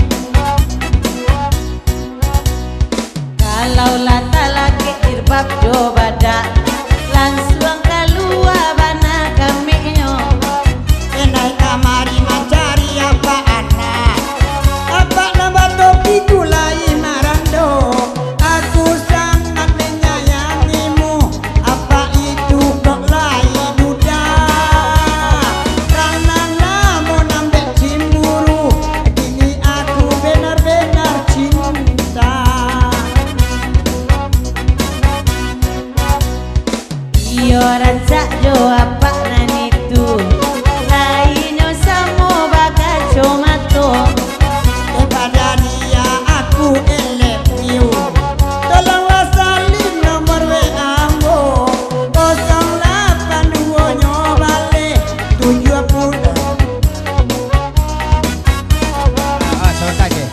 Kalau lah talakek jilbab jo badak, lansuang kalua bana kameknyo. Inai kamari mancari apak anak, apak nan batopi tu lai marando. Aku sangat manyayangimu, apak itu kok lai duda. Karano lamo nambek cimburu, kini aku benar-benar cinta. Iyo rancak jo apak nan itu, lainyo samo bakacomato. Kepada dia aku I love you. Tolonglah salin nomor W A ambo. Kosong lapan duo nyo baleh tujuah puluah. Ah, sabanta je.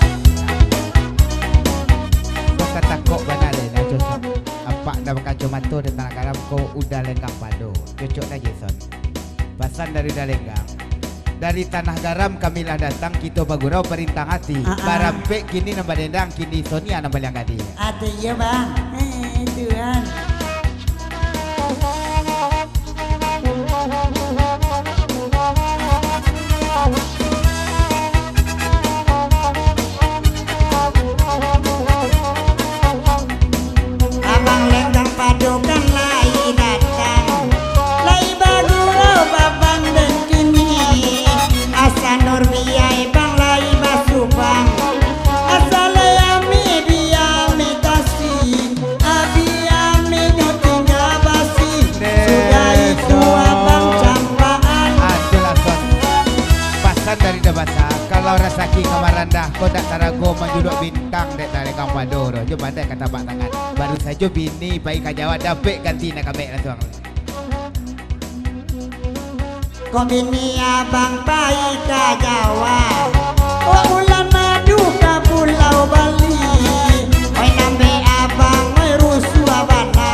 Kau katakok bana deh, nak cocok. Apak dah bakacomato di Tanah Garam ko Uda Lenggang Pado. Cocok dah, Jason. Pasan dari Uda Lenggang. Dari Tanah Garam kami lah datang, kito bagurau parintang ati. Ah, ah. Barampek kini nan badendang, kini Sonia nan paliang gadih. Ado iyo, Bang. Eh, itu, Bang. Dah, kok dak tarago manjuluak bintang dek Dalenggang Pado tu. Cuma dek kata bak tangan. Baru sajo bini pai ka Jawa, dapek ganti nak kambek lansuang. Kok bini abang pai ka Jawa, kok bulan madu ka Pulau Bali. Oi, nambek abang, oi, rusuah bana.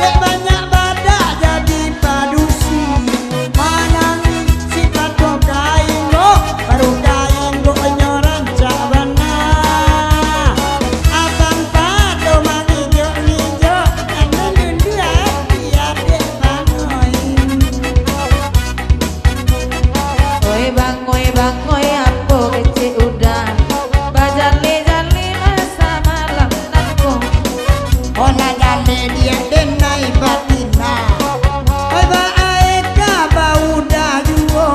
Dek banyak badak jadi padusi. Manangih si patok kain ko, baru kain ko nyo rancak bana. Abang pado mangijok-ngijok, nan lulua ati adek panoi. Oi bang, oi bang, oi apo kecek udah, bajale-jale lah samalam nan ko. Oh, lah jale diak denai batina. Oi, baae ka baudah juo.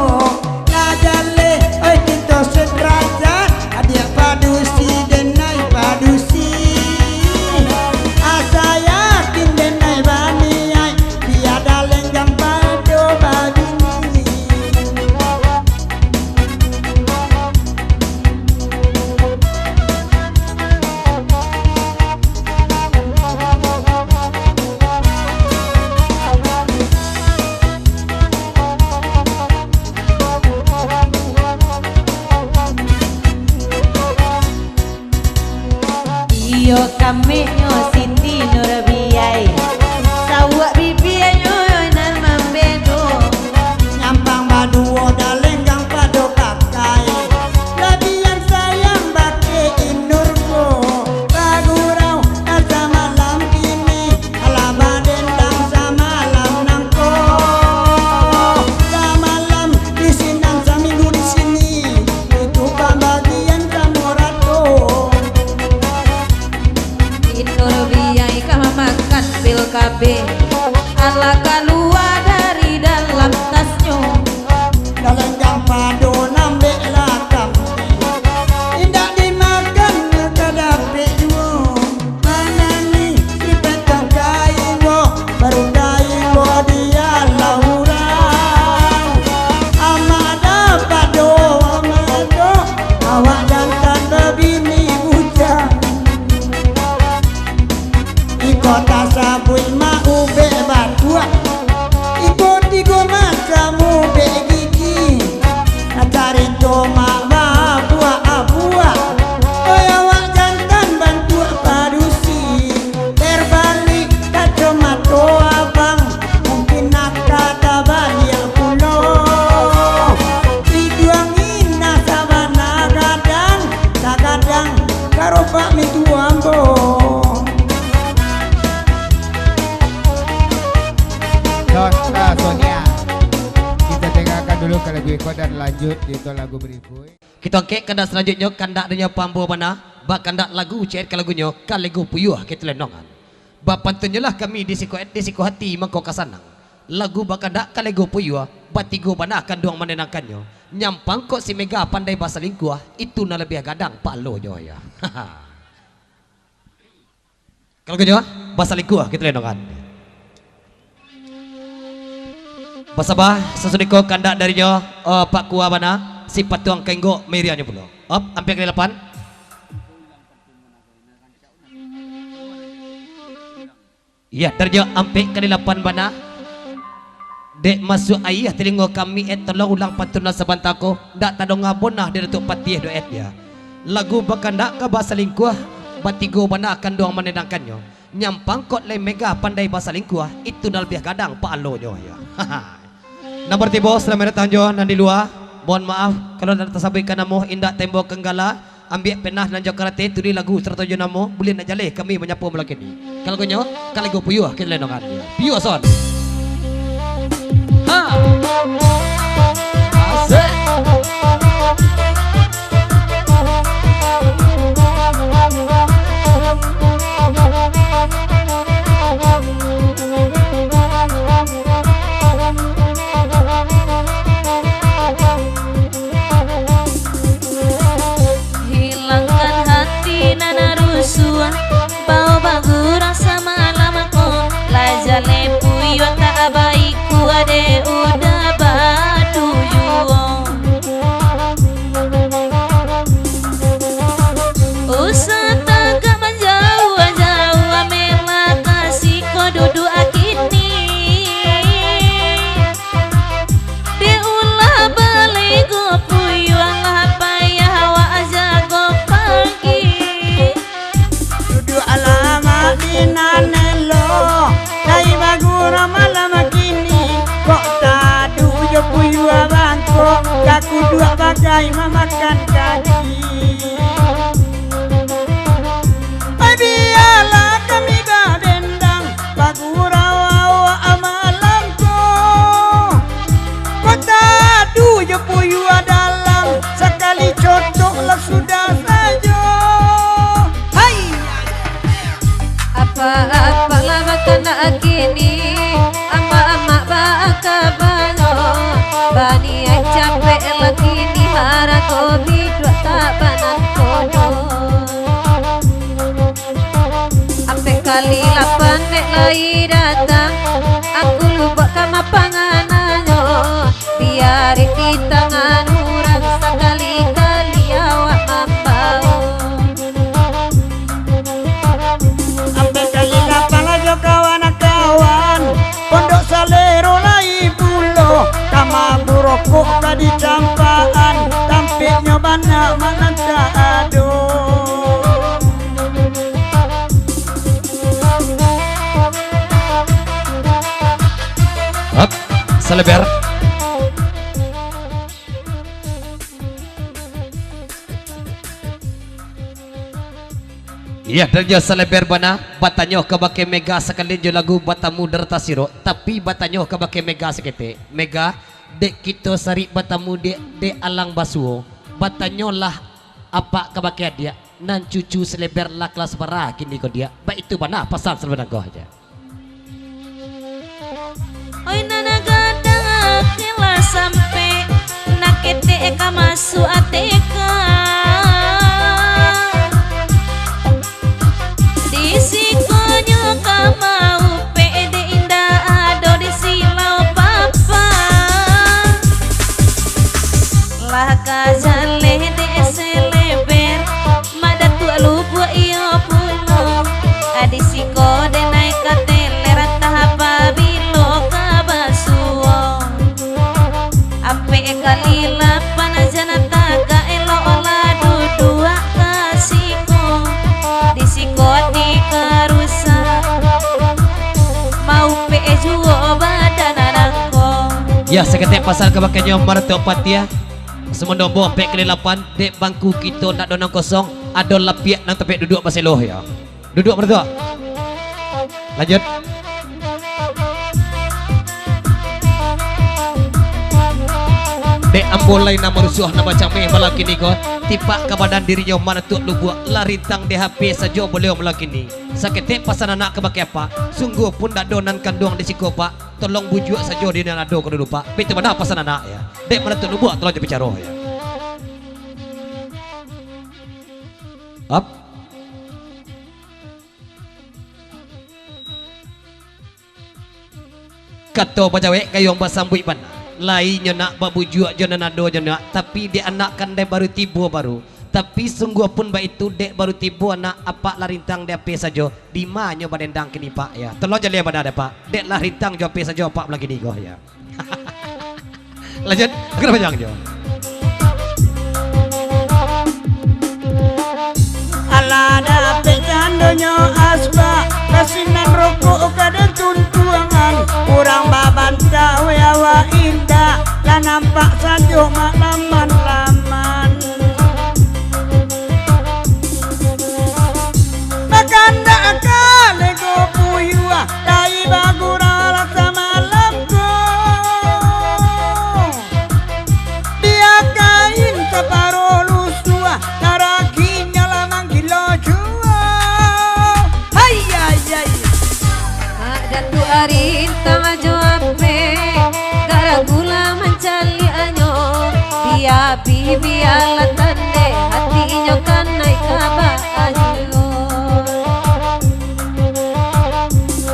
Lah jale, oi, kito sederajat. Adiak padusi denai padusi. Asa yakin denai baniaik. Tiada lenjang pado babini. Iyo, kameknyo Siti Nurbiai, sawuak bibianyo nan mambedo. Nyampang baduo dalenggang pado kakai, labian sayang bakeh inur ko. Bagurau asa malam kini, alah badendang samalam nangko. Samalam di sinan, saminggu di sini, itu pambagian samo rato. Inur biai ka mamakan pil kabeh, alah kalua dari dalam tasnyo. Dalenggang pado nambek lakam, indak dimakan ka dapek juo. Manangih di petang kain ko, baru kain ko dialah urang. Amak dapek doh, amak doh, awak jantan babini bujang. Iko tasabuik mak ubek batuak, iko tigo macam ubek gigi. Carito mak babuak-abuak, oi awak jantan bantuak padusi. Terbalik kacomato abang, mungkin nak ka tabaliak pulo. Iduang inah sabana gadang, sagadang karopak mintuo ambo. Don, ah, Sonia. Kita dengarkan dulu ka lagu iko dan lanjut di lagu berikut. Kito angkek kandak salanjutnyo, kandak dinyo pambo bana, bakandak lagu, cek ka lagunyo, Kalego Puyuah kito lendongan. Bapantunnyolah kami di siko, di siko hati mangko ka sanang. Lagu bakandak Kalego Puyuah, batigo bana kanduang manenangkannyo. Nyampang kok si Mega pandai basalingkuah, itu nan labiah gadang palonyo, yo. Kalau gitu, basalingkuah kito lendongan. Basabah, sasudah ko kandak darinyo, eh, Pak Kua bana, si patuang ka inggok mairianyo pulo. Op, ampia ka lapan. Iyo, darinyo ampia ka lapan bana. Dek masuak aia talingo kami, eh, tolong ulang pantun nan sabanta ko, ndak tadonga bonah di Datuak Patih doh, eh, yo. Lagu bakandak ka basalingkuah, batigo bana kanduang manenangkannyo. Nyampang kok lai Mega pandai basalingkuah, itu nan labiah gadang palonyo, yo. Nan batibo, salamaik datang jo nan di lua. Mohon maaf, kalau ndak tasabuikkan namo, indak tembok kanggala. Ambiak penah nan jo karateh, tulih lagu sarato jo namo, buliah nak jaleh kami manyapo malam kini. Kalau konyo, Kalego Puyuah kito lendongan. Puyuah son. Ha. Asik. Hilangkan hati nan rusuah, bawa bagurau samalam ko. Lah jaleh puyuah Ai mamakan kaki. Ai, bialah kami badendang, bagurau awak malam ko. Kok tadu jo puyuah dalam, sakali cocok lah sudah sajo. Hai! Apak-apak lah bakanak kini, amak-amak baa kabanyo, baniaik capek lah kini, harago biduak tak bananto doh. Ampek kali lapan dek lai datang, angku lubuak ka mapangananyo, bia dek di tangan urang, sakali-kali awak mambao. Ampek kali lapan lah jo kawan-kawan, pondok salero lai pulo, kama burokok ka dicampakan, tampeknyo bana mananta ado. Hap, saleber. Iya, dan jo saleber bana, batanyo kabake Mega sakalian jo lagu Batamu Darata Sirok, tapi batanyo kabake Mega saketek. Mega, dek kito sarik batamu dek, dek alang basuo, batanyolah apak kabake adiak, nan cucu saleber lah kalas bara kini ko diak. Baitu bana pasan sabananyo aja. Oi, nan gadang kelas sampe, nan ketek ka masuak A T K. Di sikonyo ka maupek, dek indak ado di silau papa. Lah ka jaleh dek saleber, Mak Datuak Lubuak iyo pulo, adi siko denai ka teler, antah apabilo ka basuo. Ampek kali lapan jan tagak, elok lah duduak ka siko, di siko ati ka rusak, maupek juo badan nangko. Ya, saketek pasan kabakenyo Marto Patia. Sumando ambo ampek kali lapan, dek bangku kito ndak ado nan kosong, ado lapiak nan tampek duduak baselo, ya. Duduak, Marto. Lanjut. Dek ambo lai nan marusuah, nan bacameh malam kini ko, tipak ka badan dirinyo Mak Datuak Lubuak, lah rintang di H P sajo baliau malam kini. Saketek pasan anak kabake apak, sungguahpun ndak ado nan kanduang di siko, Pak. Tolong bujuak sajo di nan ado ko dulu, Pak. Baitu bana pasan anak, ya. Dek Mak Datuak Lubuak tolong jo bicaro, ya. Ap. Kato bajawek gayuang basambuik bana. Lai nyo nak babujuak jo nan ado jo nak, tapi dek anak kan dek baru tibo baru. Tapi sungguahpun baitu, dek baru tibo anak, apak lah rintang di H P sajo. Dima nyo badendang kini, Pak, ya. Tolong jaleh bana dek, Pak. Dek lah rintang jo H P sajo, Pak, malam kini ko, ya. Lanjut, agak panjang jo. Alah dapek candonyo asbak, kasinan rokok ka den tuntuangan, urang babantah we awak indak, lah nampak sajo mak laman-laman. Bakandak ka lego puyuah, lai bagurau lah samalam ko. Bia kain saparo lusuah, tarakinyo lah manggilo juo. Hai, hai, hai. Mak Datuak Arintang jo Ape, garagulah mancaliaknyo. Bia pi, bialah tandek, hatinyo kan naik ka baanyo.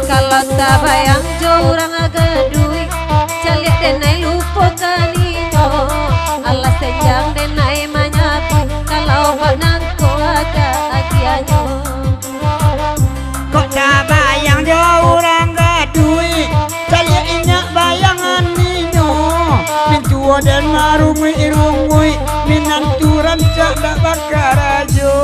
Kalau tabayang jo urang gaduik, caliak denai lupo kaninyo. Alah senjang denai manyabuik, kalau bak nangko agak agiahnyo. Kok tabayang jo urang gaduik, caliak inyak bayangan ninyo. Mintuo den marunguik-runguik, minantu rancak dak bakarajo.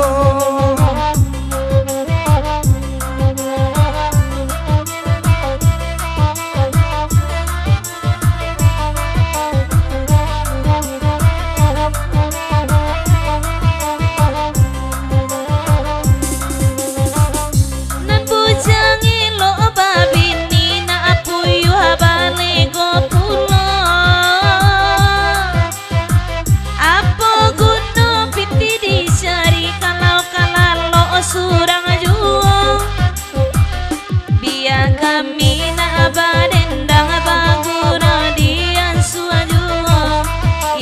Mintak badendang bagurau di ansua juo.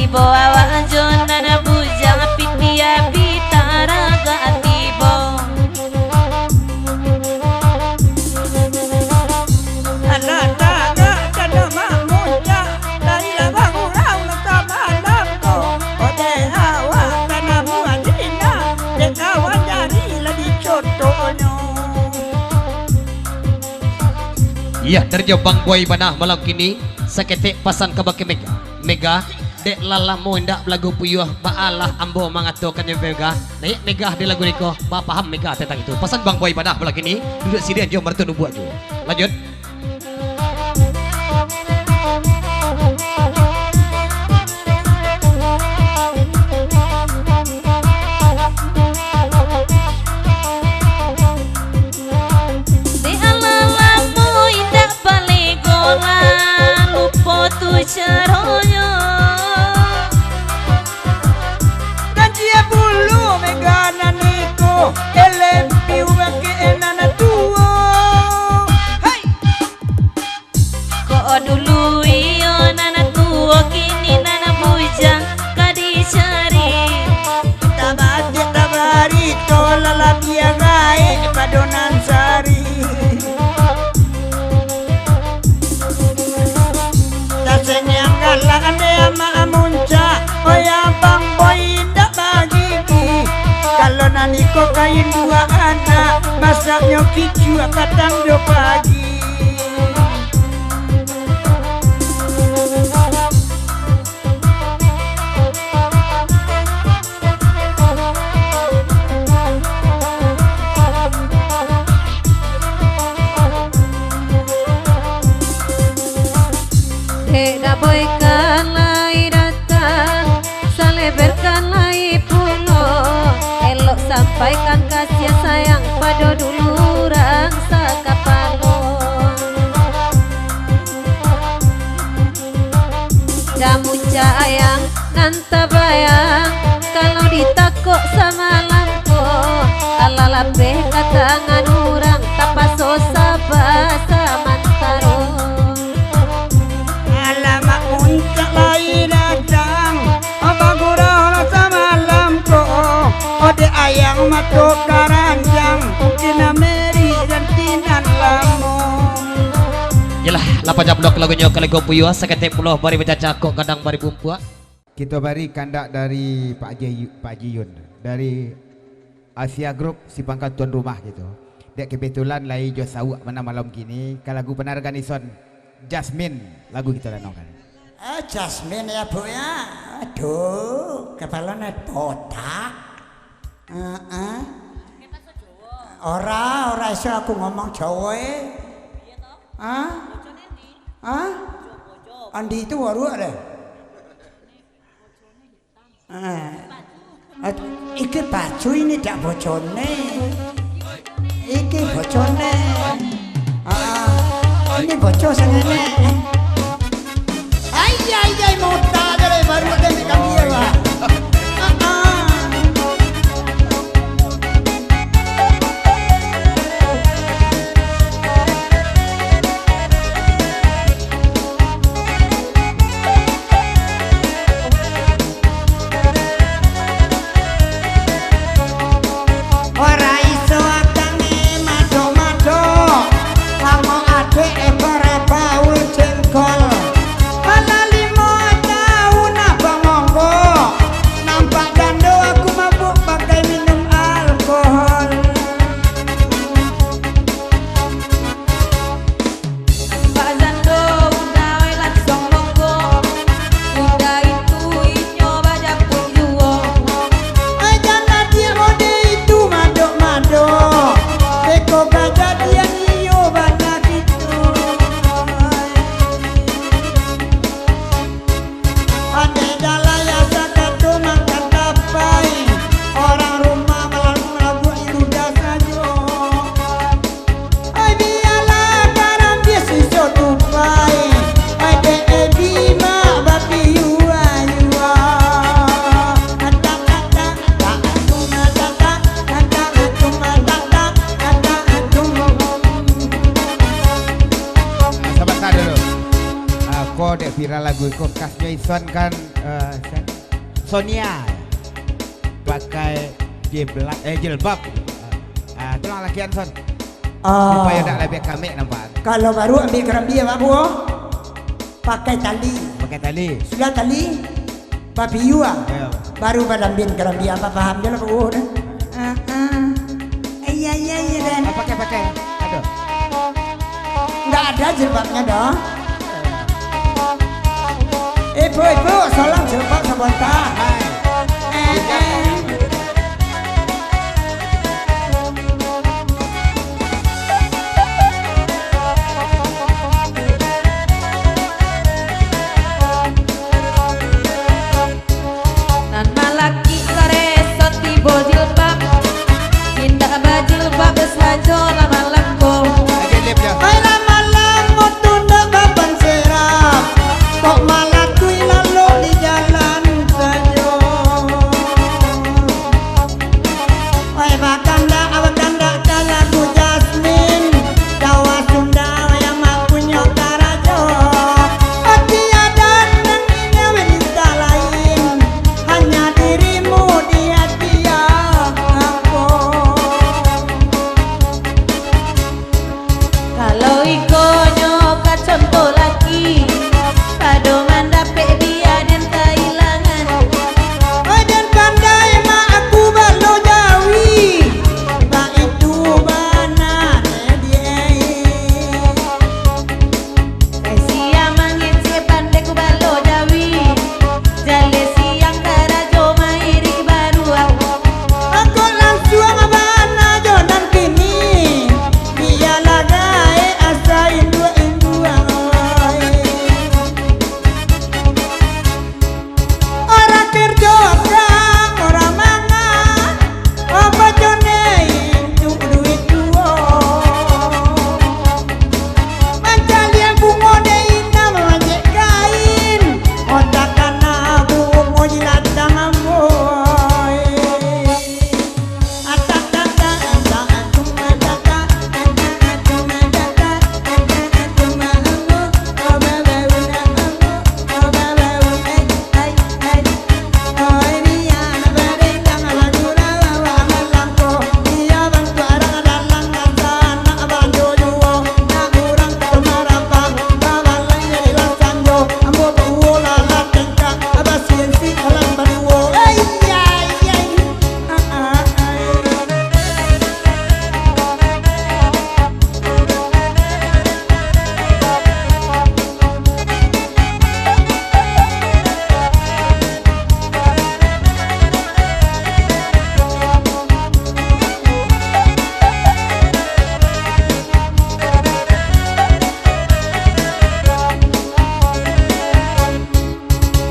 Ibo awak jo nan bujang, pitiah bi taragak tibo. Alah tagak tanah mamuncak, lai lah bagurau lah samalam ko. Odeh awak tanah buah Cina, dek kawan jari lah dicotonyo. Iyo, dari jo Bang Boy bana malam kini, saketek pasan kabake Mega. Mega, dek lah lamo indak balagu puyuah, baalah ambo mangatokannyo Mega. Naiak Mega di lagu niko, bapaham Mega tantang itu. Pasan Bang Boy bana malam kini, duduak siriah jo maratuak nubuak juo. Lanjut. Dek alah lamo indak balego lah, lupo tu caronyo. Ganjia bulu Mega nan iko, elempiu bangkek nan tuo. Hai! Kok dulu iyo nan tuo, kini nan bujang ka dicari. Tabatik tabarito, lah labiah gaek pado nan sari. Tasengiang galak dek amak muncak, oi abang boy indak bagigi. Kalau nan iko kain dua anak, masaknyo kicuak patang jo pagi. Dek Daboy kan lai datang, Saleber kan lai pulo, elok sampaikan kasiah sayang pado dulu urang sakapalo. Dah muncak ayang nan tabayang, kalau ditakok samalam ko, alah lapeh ka tangan urang, tapaso saba samantaro. Alamak muncak lai datang, bagurau lah samalam ko, odeh ayang mato karanjang, tinan meri dan tinan lamo. Yalah, lapan jam blok lagunyo ka lagu puyuah, saketek pulo bari bacaca kok gadang bari bumpuak. Kito bari kandak dari Pak Haji Yu-, Pak Haji Yun, dari Asia Group, Simpang Ka tuan rumah gitu. Dek kebetulan lai jo sauak bana malam kini, ka lagu Panaragan Ison, Jasmine, lagu kito danongkan. Ah, Jasmine ya, Bu, ya. Aduh, kapalo nak botak. Heeh. Ora, ora iso aku ngomong Jawa, eh. Ah? Ah? Andi itu waruak deh. Ah. At-, iki baju ini dak bojone. Iki bojone. Ah, ini bojo sing ngene. Ai, ai, ai, mota aja deh, baru ada di kami ya, Pak. Ah, ah. Ora iso akange mado-mado, amo adek e bare baul jenggo. Oh, dek viral lagu iko, khasnyo Ison kan, eh, sa-, Sonia pakai jilbab, eh, jilbab. Ah, tulang lakian, Son. Ah. Supayo dak labiah kamek nampak. Kalau baru ambiak karambia, Pak Bu, pakai tali. Pakai tali. Sudah tali, bapiyu ah. Iyo. Baru badambin karambia, apa paham je lah, Pak Bu, dah. Ah, ah. Iya, iya, iya, dah. Ah, pakai, pakai. Aduh. Nggak ada jilbabnya, dah. Ibu-ibu, salam jilbab sabonta. Hai. Eh, eh. Nan malaki kareso tibo jilbab, indak bajilbab sajo lah malam ko. Lagi lip, ya. Ai lah malam ko tu ndak baban serap, kok malah tu lalok di jalan sajo. Oi, bakandak, bakandak ka lagu Jasmine, Jawa Sunda yang mak punyo karajo. Tiada nan ingin wanita lain, hanya dirimu di hati aku. Kalau ikonyo ka contoh laki, pado mandapek dia den kailangan. Oi, den pandai mak aku balo jawi, baitu bana, eh, die. Siang mangecek pandai ku balo jawi, jaleh siang karajo mairik baruak. Angkot lansuang bana jo nan kini, bialah gaek asa induak-induak, oi. Urang kerjo urang, urang mangan, apo jo ne intuk duit juo. Mancaliak bungo dek inang mamajek kain, otak kana bungo jilatang ambo.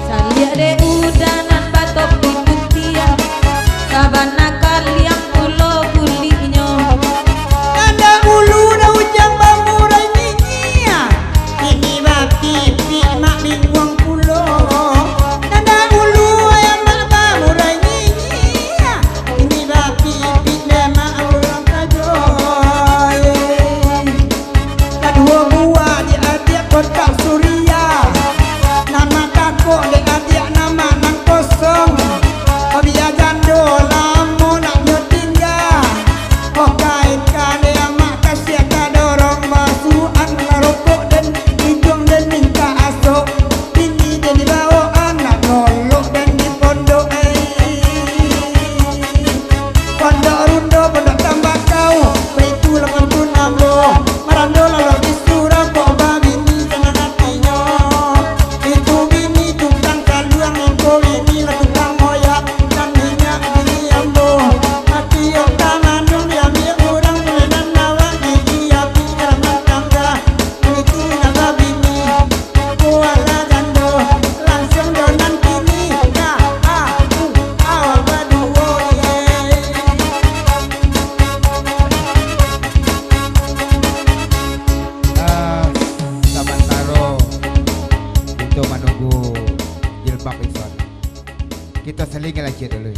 Saliak dek uda nan batopi putiah, sabana kaliang pulo kuliknyo. Nan daulu dah ujang bamurai nyinyia, kini bapipik mak binguang pulo. Nan daulu ayam mak bamurai nyinyia, kini bapipik dek mak urang sajo. Kaduo buah di adiak kotak suria, nan matakok di adiak nama nan kosong. Bia jando lamo nak nyo tingga. Okai ka di amak kasiak ka dorong basuan rokok den, iduang den mintak asok. Bini den dibawo anak lolok den di pondok, eh. Pondok Rundo, Pondok Tambakau, baitu lapan puluah enam lo. Marando lalok di surau, kok babini sanang atinyo. Itu bini tukang kaluang, itu bini lah tukang moyak, dan minyak bini ambo. Ati otak mandung diambiak urang, bulenan awak gigi api dalam tangga. Itu nan babini. Kualah jando, lansuang jo nan kini, ka aku awak baduo, ye. Ah, samantaro kito manunggu jilbab Ison, kito selingan aja dulu.